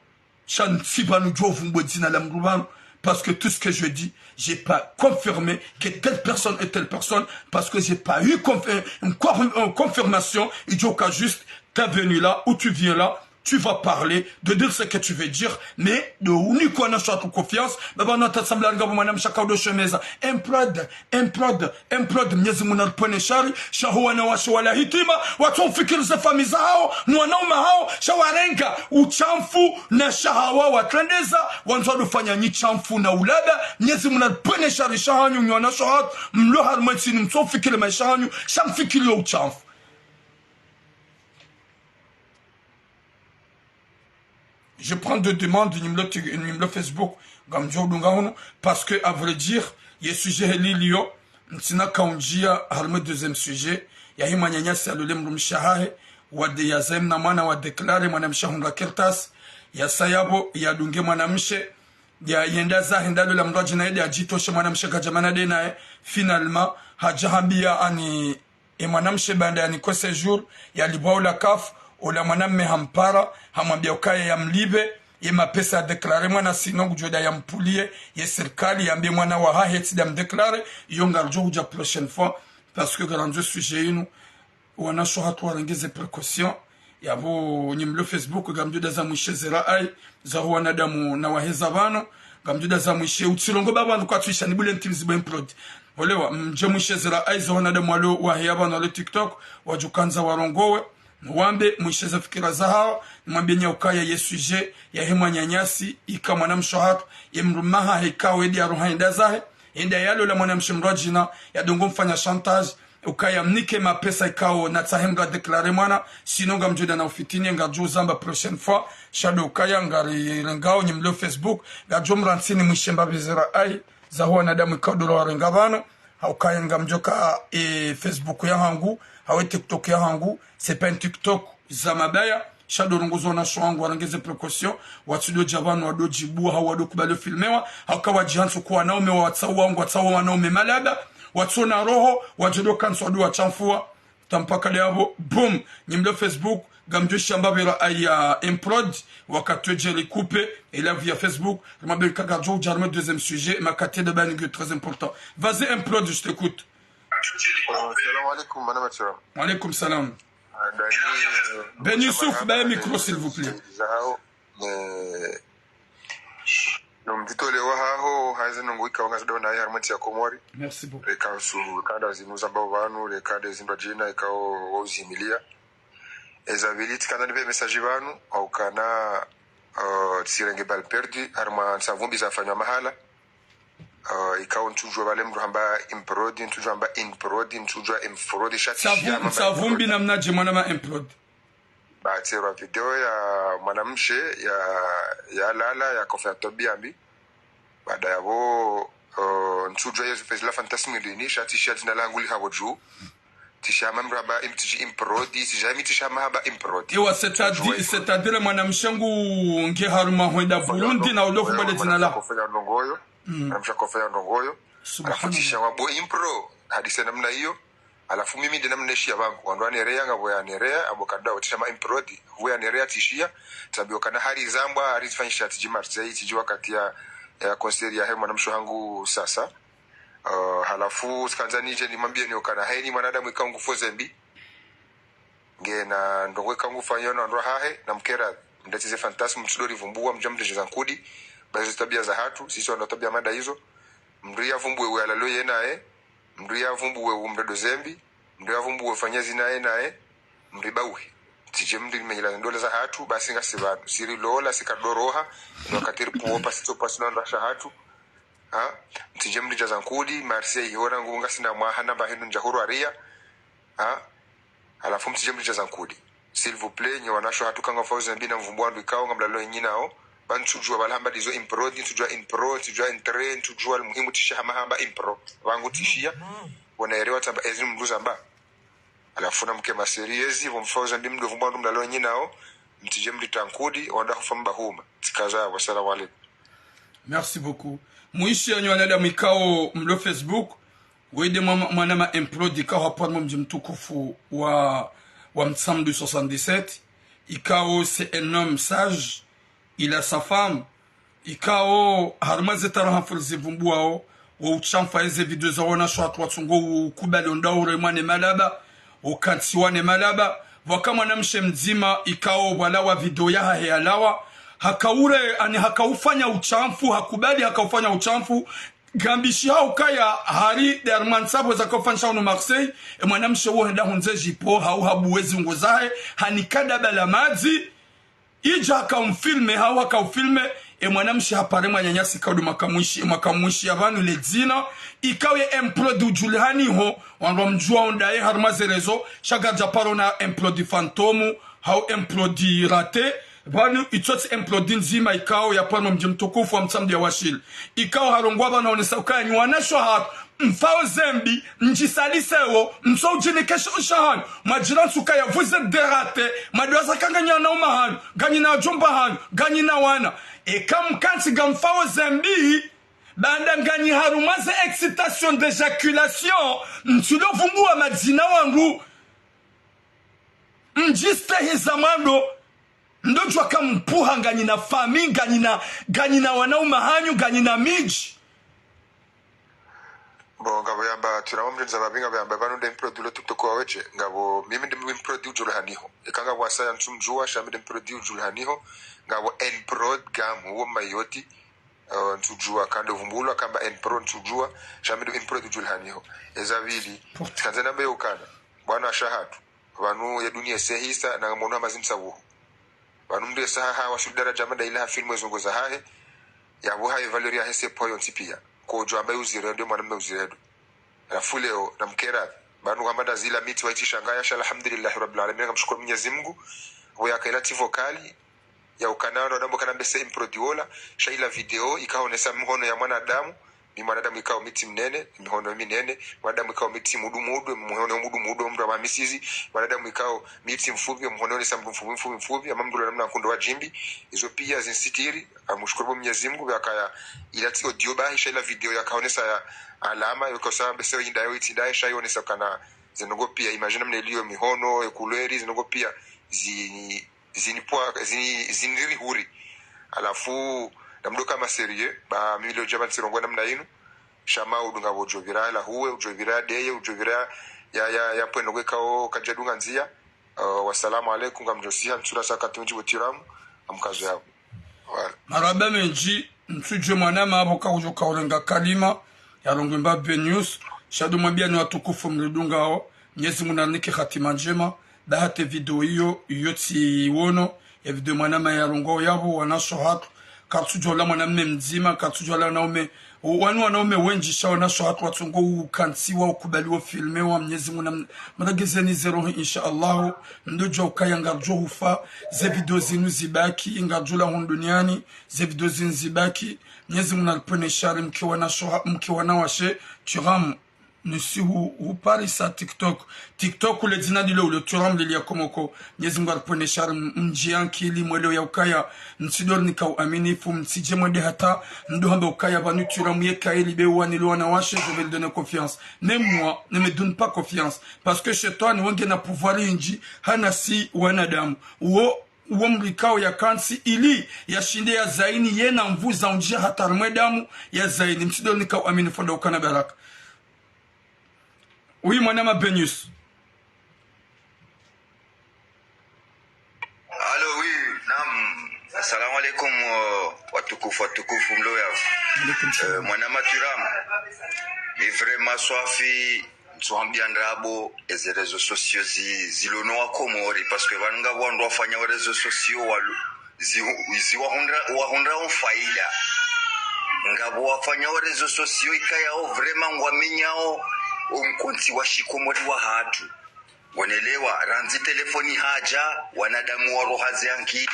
Sha ntsi pvanu djo vumbwe dzina la mdru pvanu. Parce que tout ce que je dis, j'ai pas confirmé que telle personne et telle personne, parce que j'ai pas eu conf-, une conf-, une confirmation. Idjo ka juste, t'es venu là, ou tu viens là, tu vas parler, de dire ce que tu veux dire, mais de uniko na shatu confiance, baba na tatsambla nga bo mwanamshe ka udo shemeza. Improd, improd, improd, Mnyezi Mungu naripvwene shari, sha ho wanawashe wala hitima, watso ufikiri ze famiyi zahao, ni wanaume hao, sha warenga, utshafu, na shahawa watrendeza, wandzo wado fanya nyi tshafu na ulada, Mnyezi Mungu naripvwene shari sha hanyu, nyi wanawashe hatru, mlo harimwa ntsi inu mtso ufikiri maesha hanyu, sha mfikiri yo utshafu. Je prends des demandes, numéro Tik-, numéro Facebook, ngamdjo dunga hunu, parce que, à vrai dire, ye sujet heli liyo, ntsina kaundjia, harimwa deuxième sujet, ya hima nyanyasi alole mdrumshe hahe, wade ya zaim na mwana wa déclaré, mwanamshe hundra kartasi, ya saya bo, ya dunge mwanamshe, ya yenda zahe nda lola mdru adjina yede adjitoshe mwanamshe kadja mana de naye, finalement, hadja hambia ani, e mwanamshe baanda yanikwe séjour, yalipvwa ola CAF, ola mwanamme hampara, hamwambia ukaya yamlipve, ye mapesa ya déclaré mwana, sinon ngudjo enda ya mpuliye ye sirikali yambe mwana wahahe tsi nda mdéclaré. Iyo ngaridjo hudja prochaine fois, parce que ngarandzo sujet inu, wanasho hatru warenge ze précaution. Yapvo nyi mlo Facebook, ngamdjo enda za mwishe ze rayi zaho wanadamu na waheza pvanu. Ngamdjo enda za mwishe, utsilongo ba pvanu kwatsuisha ni bule ntimi zibo improd. Olewa, mdje mwishe ze rayi zaho wanadamu walo waheya pvanu walo TikTok, wadjo kandza warongowe. Wambe mwishe ze fikira zahawo, nimwambe nyi ukaya ye sujet yahe mwananyasi, ika mwanamshe hatru, ye mdrume hahe ikao edi ya ruha enda zahe, enda yalola mwanamshe mdrwadjina, yadungo mfanya chantage, ukaya mnike mapesa ikao natsahe mdru a déclaré mwana, sinon ngamdjo enda na ufitini, ngaridjo uzamba prochaine fois, sha ndo ukaya ngarirengao nyi mlo Facebook, ngaridjo mrantsini mwishe mbapvi ze rayi zaho wanadamu ikao ndo warenga pvanu, ha ukaya ngamdjo ka, e, Facebook yahangu, hawu e TikTok yahangu, c'est pas un TikTok za mabaya, sha ndo rongozo wanasho wangu warenge ze précaution, watsidjo dja pvanu wado djibua, hawu wado kubali ufilmewa, ha uka wadjihantsi kuwa wanaume wa watsau wangu, watsau wanaume malaba, watsona roho, wadjo ndo kantsi wado wachamfua, tampaka leo yapvo, boum, nyi mlo Facebook, ngamdjo shamba pvira aya improd, wakati wedje rikupe, e live ya Facebook, rimwambe ika ngaridjo udja harumwa deuxième sujet, makati ndo bani ngiyo très important. Vas-y, improd, je t'écoute. Salam alaikum, bwana Mathieu. Wa alaikum salam. Ah, Dani, Ben Youssouf, baye micro, s'il vous plaît. Zahao, eh, no mdjitoleo wahaho, hazi nungu ikao ngazidona ya harumwa ntsi ya Komori. Merci beaucoup. Reka su, kanda zinu zambao pvanu, reka nde zindrwadjina, ikao wauzimilia. Eza pvili, tsikandza nipve message pvanu, ha ukana, eh, tsirenge balle perdue, harumwa ntsa vumbi zafanywa mahala. Eh, ikao ntsudjua pvale mdru hamba improd, ntsudjua hamba improd, ntsudjua improd, sha tsi shama ntsa vumbi namnadje mwana ma improd. Ba tserwa video ya mwanamshe ya, yalala, yakofanya twabiya mbi. Baada yapvo, eh, ntsudjua yezo pvezi la fantasme lini, sha tsi shia dzina langu li hapvo dju. Tsi shama mdru hamba im-, tsi shi improd, tsi shami tsi shama hamba improd. Ewa, c'est-à-dire, c'est-à-dire mwanamshe ngu nge harumwa hwenda Burundi na udofu mbale dzina la. Mwanamshe kofanya ndrongoyo. Mm. Mwanamshe kofanya ndrongoyo. Subhanallah. Halafu tsi shama bo impro, hadise namna iyo. Halafu mimi nde namna ishiya pvangu. Wandru wanereya ngapvo yanereya, apvo kadao, tsi shama improd. Pvo yanereya tsi shia, tsambiwa kana hari zambwa, hari zifanyisha, tsi dji Marseille, tsi dji wakati ya, ya concert yahe mwanamshe hangu sasa. Eh, halafu, tsikandza nidje nimwambiye nyi ukana, hayini mwanadamu ikao ngufoze mbi. Ngena ndrongo ikao ngufanyo na wandru wahahe, na mkera, mdetsi ze fantasme, mtsidori vumbua, mdja mdedjeza nkudi, ba izo twabiya zahatru, sisi wandru wa twabiya mada izo, mdru ya vumbuwe uyalalo ye naye, mdru ya vumbuwe umredo zembi, mdru ya vumbuwe fanya zina ye naye, mdru ibauhe. Tsidje mdru limenyela ndola zahatru, basi ngasi pvanu, siri lola, sikadoroha, wakati ripuo, pasi tso, pasi na wandru washe hatru, ha? Mtsidje mdridjaza nkudi, Marseille, ihora ngu ngasina mwaha namba hinu ndja huru aria. Ha? Halafu mtsidje mdridjaza nkudi. S'il vous plaît, nyi wanasho hatru kanga fauze mbi na mvumbu wandru ikao ngamlalo nyi nao. Ba ntsudjua pvala hamba ndizo improd, ntsudjua improd, ntsudjua intre, ntsudjua, almuhimu tsi shama hamba improd. Pvangu tsi shia, wanaerewa tsamba ezi mdru zamba. Halafu na mke ma sérieux, pvo mfauze mbi mdo vumbu wandru mlalo nyi nao, mtsidje mdrita nkudi, wanda hufa mba huma. Tsikaza, wassalamu alaikum. Merci beaucoup. Mwishiya nyi wanadamu ikao mlo Facebook, wende mwa-, mwana ma improd ikao hapvo harumwa mdji mtukufu wa, wa Mtsamdu soixante-dix-sept, ikao c'est un homme sage, il a sa femme, ikao harumwa ze taraha mfuru zivumbuwao, wo uchamfa eze video za wanasho hatru watsungo ukubali ondaure mwane malaba, ukantsi wane malaba, pvwaka mwanamshe mdzima ikao pvwalawa video yahahe yalawa, hakaure, ani hakaufanya uchamfu, hakubali hakaufanya uchamfu, ngambishiha ukaya hari derman sabo zakaufanyisha unu Marseille, e mwanamshe wo henda hundze jipo, hau habuwe zi ungo zahe, hanika daba la madzi, idja hakaumfilme, hau hakaufilme, e mwanamshe hapare mwananyasi kaudu makamwishi, makamwishi ya pvanu le dzina, ikao ye improd udjulihaniho, wandru wamdjua ondaye harumwa ze réseaux, sha kadja paro na improd fantôme, hau improd raté, pvanu itsotsi improd ndzima ikao ya pvanu mdji mtukufu wa Mtsamdu ya washili. Ikao harongowa pvanu haonesa ukaya nyi wanasho hatru, mfauze mbi, mdjisalisewo, mtso udjinikesha usha hanyu, mwadjira ntsu ukaya vous êtes des ratés, mwadwaza ka nganyi na uma hanyu, nganyi na djomba hanyu, nganyi na wana. Eka mkantsi ngamfauze mbi, baanda nganyi harumwa ze excitation d'éjaculation, mtsilo vumbuwa madzina wandru. Mdjistehi za mwando. Ndo djuwa ka mpvuha nganyina fami, nganyina, nganyina wanaume hanyu, nganyina midji. Bon, ngapvo yamba, tsi na wamdjeni za pvapvi ngapvo yamba, pvanu nde mprodi ulo TikTok wa weshe, ngapvo, mimi nde mprodi udjo la haniho. Eka ngapvo wasaya ntsumdjuwa, sha mi nde mprodi udjo la haniho, ngapvo N Prod Gam, uwo Mayotte, eh, ntsudjuwa, kande uvumbulwa kamba N Prod ntsudjuwa, sha mi nde mprodi udjo la haniho. Eza pvili, tsikandze nambe yo ukana, bwana shahatru. Pvanu ye duniya yesehisa, na mwono hama zimsa pvuhu. Pvanu mndru yesa haha wa shuli daraja mada ila ha filmu ezongo zahahe, yapvo haye valeur yahe se pvo yontsi piya. Kodjo amba ye uziredo, mwanamme uziredo. Halafu leo, namkera. Pvanu hamba ndazila mitsi wa itsi shangaya, sha alhamdulillahi rabbil alamin, ngamshukuru Mwenyezi Mungu. Pvo yaka ila tsi vocal, ya ukana ndo dambo kana mbese improdi wola, sha ila video, ikahonesa mhono ya mwanadamu, mi mwanadamu ikao mi tsi mnene, mihono minene, mwanadamu ikao mi tsi mudu mudu, mihono mudu mudu, mndru wa misizi, mwanadamu ikao mi tsi mfupvi, mihono yonesa mndru mfupvi, mfupvi, mfupvi, ama mndru la namna nkondo wa djimbi, izo piya zinsitiri, ngamshukuru bo Mwenyezi Mungu, pvo yakaya, ila tsi audio bahi, sha ila video yakahonesa ya alama, yokosa mbese yo indayo itsi ndaye, sha yonesa kana, zendrongo piya, imagine mna iliyo mihono, ye couleur, zendrongo piya, zi, zinipva, zini, zinirihuri. Halafu, namdo kama sérieux, ba mimi leo djaba ntsirongowa namna inu. Sha Maudu ngapvo udjo pvira la huwe, udjo pvira deye, udjo pvira ya, ya, ya pvwendrongo ikao kadjadunga ndziya. Eh, wassalamu alaikum, ngamdjosiha, ntsura sa kati mdji pvo Tiramu, ngamkazo yapvo. Voilà. Marahaba mendji, ntsudjuwe mwanama apvo kaudjo kaurenga kalima, yarongowe mba Benius, sha ndo mwambiyani watukufu mridungao, Mwenyezi Mungu narinike hatima ndjema, ba hata video iyo, iyo tsiwono, ye video mwanama yarongowa yapvo, wanasho hatru, karitsudjuwa la mwanamme mdzima, karitsudjuwa la wanaume, wanu wanaume wendji sha wanasho hatru watsongo ukantsiwa, ukubaliwa, ufilmewa, Mwenyezi Mungu nam-, mregezeni ze roho, insha Allahu, ndo djuwa ukaya ngaridjo hufa, ze video zinu zibaki, ngaridjo la hunu duniani, ze video zinu zibaki, Mwenyezi Mungu naripvwene shari, mke wanasho ha-, mke wanawashe, Tiramu. Nisi hu, huparisa TikTok. TikTok le dzina lilo ulo Tiramu lili ya komoko. Mwenyezi Mungu aripvwene shari m-, mdji ya nkili mwelewe ya ukaya. Mtsidori nika uaminifu, mtsidje mwende hata. Mdo hamba ukaya pvanu Tiramu yeka ili be wanilo wanawashe, je vais lui donner confiance. Mais moi, ne me donne pas confiance. Parce que shetwani wenge na pouvoir indji, hana si wanadamu. Uwo uwo mrikao ya kantsi ili yashinde ya zaini yena mvu za undjia hata harimwa edamu ya zaini. Mtsidori nika uamini fo ndo ukana baraka. Oui, mwanama Benius. Allô, oui, naam. Assalamu alaikum, euh, watukufu, watukufu, mlo ya. Alaikum salam. Euh, mwanama Tiramu. Mi vraiment swafi, ntsuhambia ndrabo, eze réseaux sociaux zi, zilo no wa Komori, parce que pvanu ngapvo wandru wafanyao réseaux sociaux walu, zi, zi wahundra, wahundra o faida. Ngapvo wafanyao réseaux sociaux ikayao vraiment ngwamenyao o mkontsi wa shikomori wahatru. Ngonelewa, randzi telefoni hadja, wanadamu wa roha ze ankili,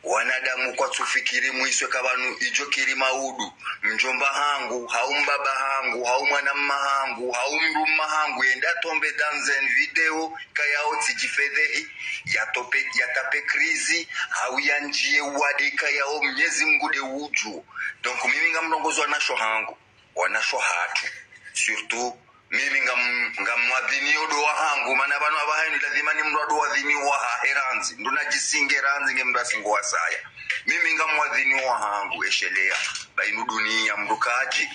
wanadamu kwatsufikiri mwiswe ka pvanu idjo kiri Maudu, mdjomba hangu, hau mbaba hangu, hau mwanamma hangu, hau mdrumma hangu, yende atombe dans une vidéo, kayao tsidjifedhehi, yatope, yatape krizi, hau yandjiye uwade kayao Mnyezi Mngu nde udjuo. Donc, mimi ngamrongozo wanasho hangu, wanasho hatru, surtout, mimi ngam, ngamwadhiniyo ndo wahangu, mana pvanu apvaha inu lazima ni mndru ado wadhiniyo wahahe randzi. Ndo nadjisinge randzi nge mndru asingo wasaya. Mimi ngamwadhiniyo wahangu, eshelea. Ba inu duniya mndru kadji.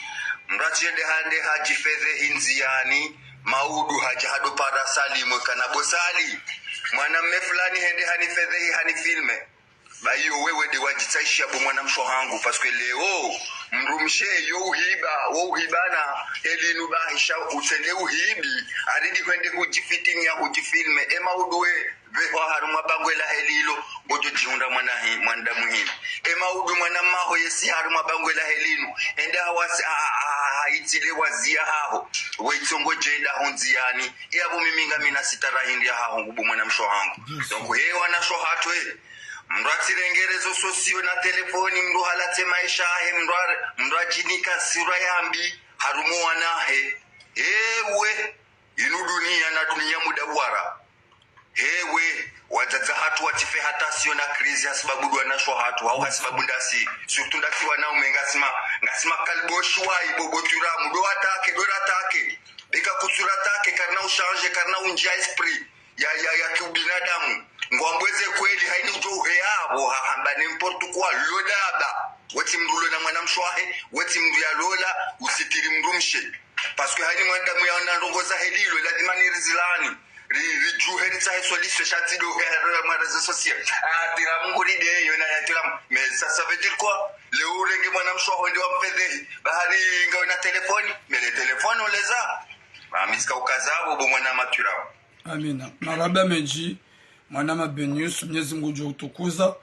Mndru atsiyende hande hadjifedhehi ndziani, Maudu hadja hado para Sali mwe kana bo Sali. Mwanamme fulani hende hanifedhehi hanifilme. Ba iyo wewe nde wadjitsaishia bo mwanamshe hangu, parce que leo, mdrumshe yo uhiba, wo uhibana, elinu bahisha utsende uhibi, aridi hwende hudjifitinia hudjifilme, e Maudu we, pvehwa harumwa bangwe lahe lilo, ngodjo djihundra mwana hi, mwanadamu hini. E Maudu mwanamma ho yesi harumwa bangwe lahe linu, ende hawasi, ha, ha, ha, ha, itile wazia haho, we itsongo djenda ho ndziani, e apvo mimi ngamina sitara hindri ya haho ngu bo mwanamshe hangu. Donc, he wanasho hatru, mndru atsirenge réseaux sociaux na telefoni, mndru halatse maesha yahe, mndru a, mndru adjinika sura yambi, harumwa wanahe. Ewe, inu duniya na duniya mudawara. Ewe, wadzadze hatru watsife hata sio na krizi hasibabu ndo wanasho hatru, hau hasibabu ndasi, surtout ndasi wanaume ngasima, ngasima kaliboshi wa ibobo Tiramu, ndo watake, ndo ratake. Beka kutsuratake, karina ushanje, karina undjia esprit ya, ya, ya kiubinadamu. Ngwambweze kweli, haini udjo uheya apvo, Ri, ridjuhe ritsahe solution sha tsi ndo he, he, ma réseaux sociaux. Ah, Tiramu nguri de, yo na ya Tiramu. Mais ça, ça veut dire quoi? Leo urenge mwanamshe waho ende wamfedhehi. Bahari ngawe na telefoni. Mais le téléphone, on les a. Ah, miska ukaza, bo, bo mwanama Tiramu. Amina. Marahaba mendji, mwanama Ben Yusuf, Mnyezi Mungu udjo utukuza.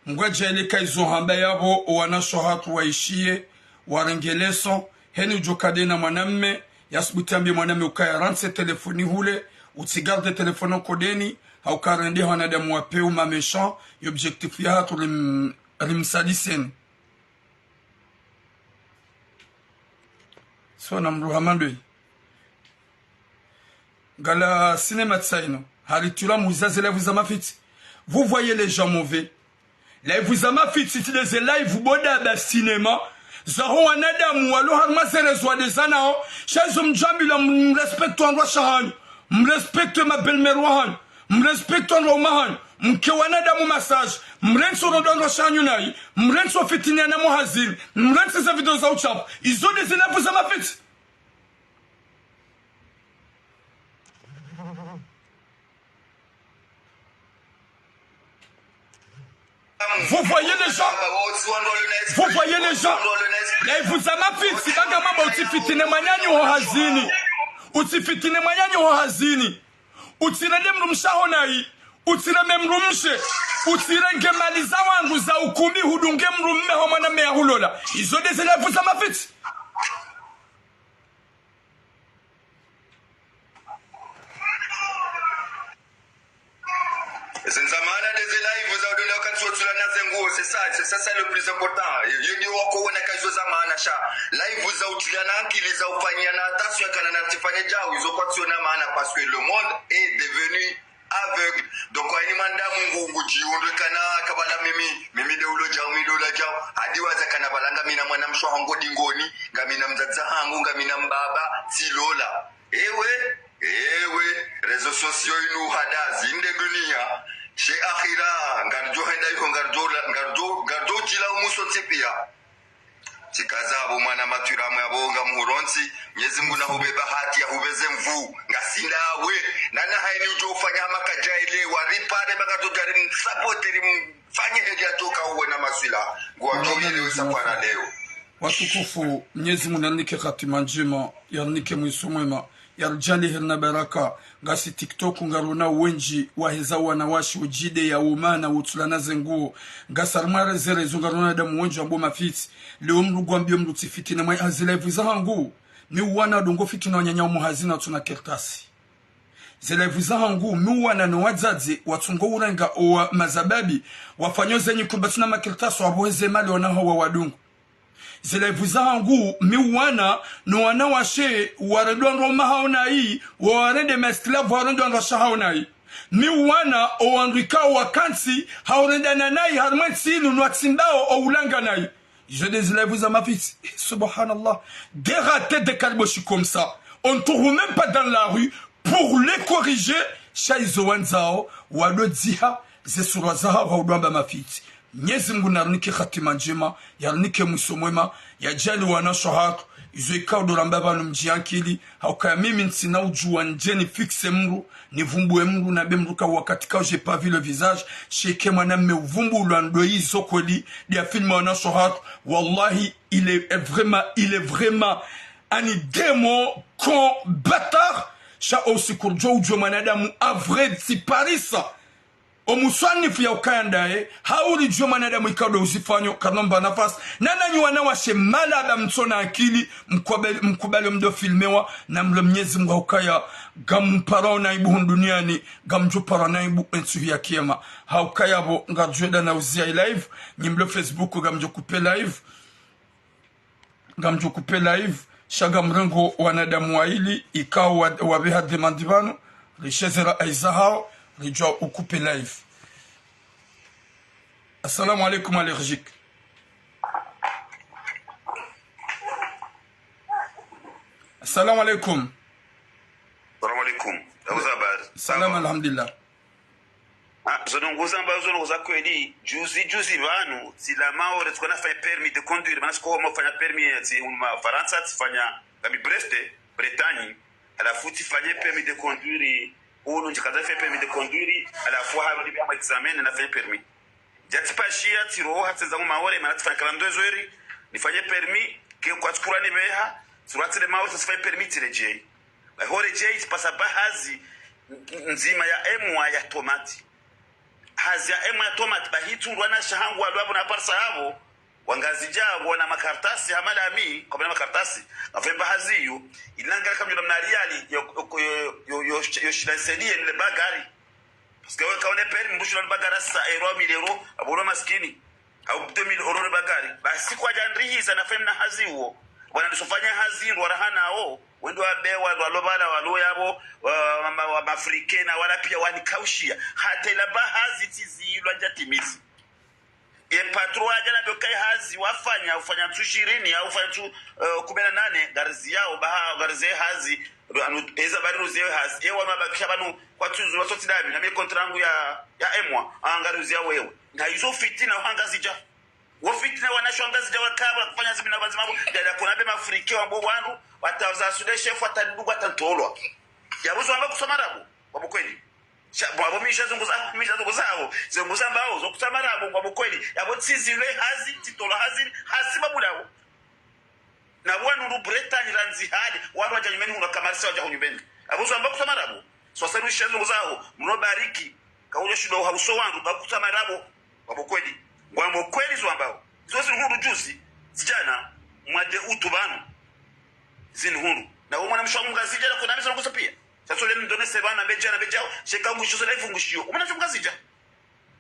Ngwadjaali ka izo hamba yapvo, owanashe wahatru waishiye, warenge leçon, heni udjo kade na mwanamme, yasubuti yambie mwanamme ukaya rantsi telefoni hule, utsigarde telefoni nkodeni, hauka rende wanadamu wa peu ma méchant, ye objectif yahatru rim-, rimsadiseni. So na mdru hama ndoyi. Ngala cinéma tsaino. Hari tula muzaze live za mafitsi. Vous voyez les gens mauvais. Live za mafitsi tsi de ze live boda ba cinéma. Zaho wanadamu walo harumwa ze réseaux wa de zanao. Sha izo mdjambilwa mrespecte wandru washe hanyu. Mrespecte ma belle-mère wahanyu. Mrespecte wandru waume wahanyu. Mke wanadamu massage. Mrentsi urondo wandru washe hanyu nayi. Mrentsi ufitini wanadamu hazini. Mrentsi ze video za uchafu. Izo de ze live za mafitsi. Vous voyez les gens, vous voyez les gens, live za mafitsi, banga mamba utsifitini mwananyaho hazini. Utsifitini mwananyaho hazini. Utsirende mdrumshe waho nayi. Utsireme mdrumshe. Utsirenge mali za wandru za ukumbi hudunge mdrumme ho mwanamme yahulola. Izo de ze live za mafitsi. Eze ndzamana de ze live za udunga wakati wotsulana ze nguo, c'est ça, c'est ça, ça le plus important. Yo, yo, yo, wako wona ka izo za maana sha. Live za utsuliana ankili, za ufanyana attention kana na tsifanye djau, izo kwatsiona maana parce que le monde est devenu aveugle. Donc, hayini mwanadamu ngu, ngudjihundre kana kabala mimi, mimi de ulo djau, mi de ula djau. Hadi waza kana bala ngamina mwanamshe waho ngo dingoni, ngamina mdzadze hangu, ngamina mbaba, tsilola. Ewe, ewe, réseaux sociaux inu hadazi, inde dunia. She akhira, ngaridjo henda iho, ngaridjo la, ngaridjo, ngaridjo djila umuso ntsi pia. Tsikaza bo mwanama Tiramu yapvo ngamuhurontsi, Mnyezi Mungu nahupve bahati, yahupve ze nvuu, ngasi ndawe. Nana hayini udjo ufanya hama kadjaelewa, ripare baka tu jari msapote rimfanye heli atoka uwe na maswila. Ngwadjo yelewe safara leo. Watukufu, Mnyezi Mungu narinike khatima ndjema, yarinike mwiso mwema. Yaridjaanlie heri na baraka, ngasi TikTok ngarona wendji waheza wanawashe udjide ya umana wotsulana ze nguo, ngasi harumwa ze réseaux ngarona wanadamu wendji wambo mafitsi, leo mdru ngwambio mdru tsifitini mwa, ha ze live zahangu, mi uwana ndo ngofitini wananya omo hazini watsuna kartasi. Ze live zahangu, mi uwana no wadzadze watsungo urenga owa mazababi, wafanyo zenyi kumbatsuna makartasi wapvoheze mali wanaho wawadungu. Ze live zahangu, mi uwana, no wanawashe, warendwa ndo mahaonayi, warende ma esclave, warendwa ndo washe haonayi. Mi uwana, owandru ikao wakantsi, haurendana nayi, harumwa entsi inu, no watsimbao, oulanga nayi. Izo de ze live za mafitsi. Subhanallah. Des ratés, des calibochis comme ça. On ne trouve même pas dans la rue pour les corriger. Sha izo wandzao, wado dziha, ze sura zahawo, haudo amba mafitsi. Mnyezi Mungu narinike khatima ndjema, yarinike mwiso mwema, yadjaanlie wanashe wahatru, izo ikao ndo ramba pvanu mdjiankili, haukaya mimi ntsina udjuwa ndje ni fixe mdru, nivumbuwe mdru, nambe mdru ka wakati kao j'ai pas vu le visage, sheke mwanamme uvumbulwa ndo izo kweli, dia filme wanashe wahatru, wallahi, il est vraiment, il est vraiment un démon, con, bâtard, sha usiku ridjo udjuwe mwanadamu, a vrai, tsi parisa. Omuswanifu ya ukaya ndaye, hauridjuwe mwanadamu ikao ndo uzifanyo, kanomba nafasi. Nananyi wanawashe malaba mtsona akili, mkubali, mkubali mdo filmewa, na mlo Mnyezi Mungu haukaya, ngamparao na aibu hunu duniani, ngamdjo parwa na aibu entsuhu ya kiyama. Haukaya pvo, ngaridjo enda na uziya i live, nyi mlo Facebook, ngamdjo couper live. Ngamdjo couper live, sha ngamrengo wanadamu waili, ikao wa, wapveha demande pvanu, rishezera aiza hawo, ridjo u couper live. Assalamu alaikum, allergique. Assalamu alaikum. Salam alaikum. Salam, alhamdulillah. Ah, zo ndrongoo zamba, zo ndrongoo za kweli. Juzi, juzi pvanu, tsi la Maore, tsiko nafanya permis de conduire, mana tsiko homa ufanya permis ya tsi hunu ma Farantsa, tsifanya ngami Brest, Bretagne. Halafu tsifanye permis de conduire, Unu ndjikaza nifanye permis de conduire, halafu ha nipve hama examen nafanye permis. Djatsi pashiya, tsiroha tsendza mu Maore, mana tsifanya quarante-deux heures, nifanye permis, ke kwatsi kura nipveha, tsiroha tsile Maore, tsifanye permis tsiredjeyi. Ba ho redjeyi, tsipasa ba hazi, n-, ndzima ya emwa ya tomati. Hazi ya emwa ya tomati, ba hitsundrwa na shahangu walwa bo na parsa yapvo, wangazidja wona makartasi, hama lami, kwambe na makartasi, ngapvo emba hazi iyo, ilanga kamjula mna riali, yo, yo, yo, yo, yo, yo shila isedi, ye nile bagari. Parce que we kaone permis, mbushula bagara sa euro, mille euro, apvo lo maskini. Hau deux mille euro le bagari. Basi kwadja ndrihiza nafanye mna hazi uwo. Wana ndisofanya hazi, ndo waraha nao. Wendo wabewa, ndo walobala, walo yapvo, wa, wa, wa, wa Afrike na wala piya wanikaushiya. Hata ila ba hazi tsizilwa ndjatimizi. Ye patron wadja na be ukayi hazi wafanya, ufanya ntsu shirini, au ufanya ntsu, eh, kume na nane, ngariziyao, ba ha-, ngariziye hazi, anu, eza bari ruziye hazi, ye wanu wabakisha pvanu, kwatsuzu, wasotsi dami, na mi contrat yangu ya, ya emwa, ah, ngariziyao wewe. Na izo fitina, wangazidja. Wo fitina wanasho wangazidja wakaba, kufanya zimina bazima bo, dada kuna be Maafrike wambo wanu, wataza sude chef, watadungu, watantolwa. Yapvo zo wamba kusoma rabo, wabo kweli. Sha, bo abo misha zunguza, misha zunguza abo. Zunguza mbao, zo kusoma rabo, wabo kweli. Yapvo tsizilwe hazi, tsitolwa hazi, hazi babulawo. Na wanu ru Bretagne randzi hali, wanu wadja nyumeni hunu kamarisa wadja hu nyumeni. Apvo zo wamba kusoma rabo. Swasa ru isha zunguza abo, mno bariki, kaulio shindo ha uso wangu, ba kusoma rabo, wabo kweli. Ngwambo kweli zo wambao. Zo zi nkuru juzi, zidjana, mwade utu pvanu. Zi nkuru. Na wo mwana mshe wangu ngazidja na kuna misa ngusa piya. Sasa le mdone se pvanu, mbe djana, mbe djao, sheka ngusho, so life ngushiyo. Umwana mshe wangu ngazidja.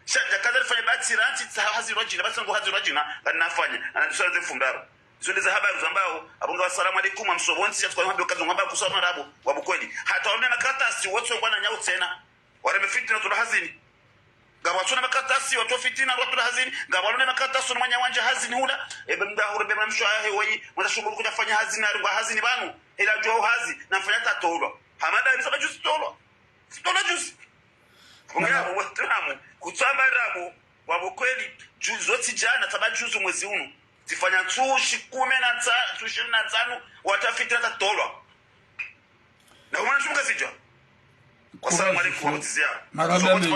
Sha, djakaza rifanye batsi rantsi, tsa hazi rwadjina, batsi ngo hazi rwadjina, ngani nafanya, ana ndisona ze mfumdaro. Izo ndeza habari zambao, apvo nga, "Assalamu alaikum, amsobontsi, yatsi kwa hambe kazo ngamba kusoma rabo, wabo kweli." Hata wamne makartasi, wotso ngwana nyao tsena. Wareme fitina tula hazini. Ngapvo watsuna makartasi, watso fitina, watula hazini. Ngapvo walone makartasi, no mwanya wandja hazini hula. Ebe mda hule, be mshe wahe, woyi, mwaza shukuru kudja fanya hazini, ari ngwa hazini pvanu. Hela djuwa hazi, na mfanya tatolwa. Hamada, msaba juzi tolwa. Sitolwa juzi. Apvo nga, wetulamu, kutsamba rabo, wabo kweli, juzi, zo tsidjana, tsaba juzi mwezi unu. Tsifanya ntsu shikume na ntsa-, ntsu shirini na ntsanu, wata fitina tatolwa. Na umwana mshe wangu ngazidja. Wassalamu alaikum, wabutiziya. Marahaba mendji.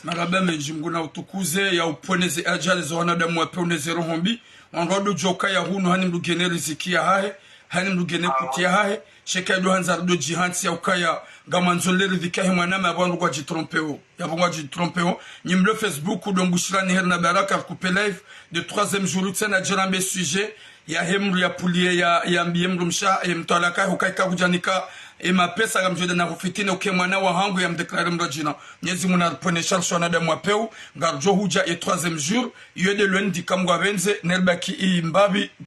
Marahaba mendji, Mngu na utukuze, ya uponeze ajali za wanadamu wape uneze roho mbi. Wandru wadodjoka ya hunu, hani mdru ngena riziki yahahe, hani mdru ngena kuti yahahe, sheka ido handza rido djihantsi ya ukaya, ngamandzo le riziki yahe mwanama, yapvo wandru ngwadjitrompeo. Yapvo ngwadjitrompeo. Nyi mlo Facebook, ndo mbushirani heri na baraka, kupe live, de troisième jour, tsena djera mbe sujet, yahe mdru ya pulie, ya, ya mbiye mdru mshe, ye mtwalaka, hukaika kudjanika, e mapesa ngamdjo dja na hufitine, uke mwana wahangu ya mdéclare mdru djina. Mnyezi Mngu na ripvonese sha wanadamu wapeu, ngaridjo hudja ye troisième jour, iyo de lundi kamgwa pvendze, neribaki i mbapvi,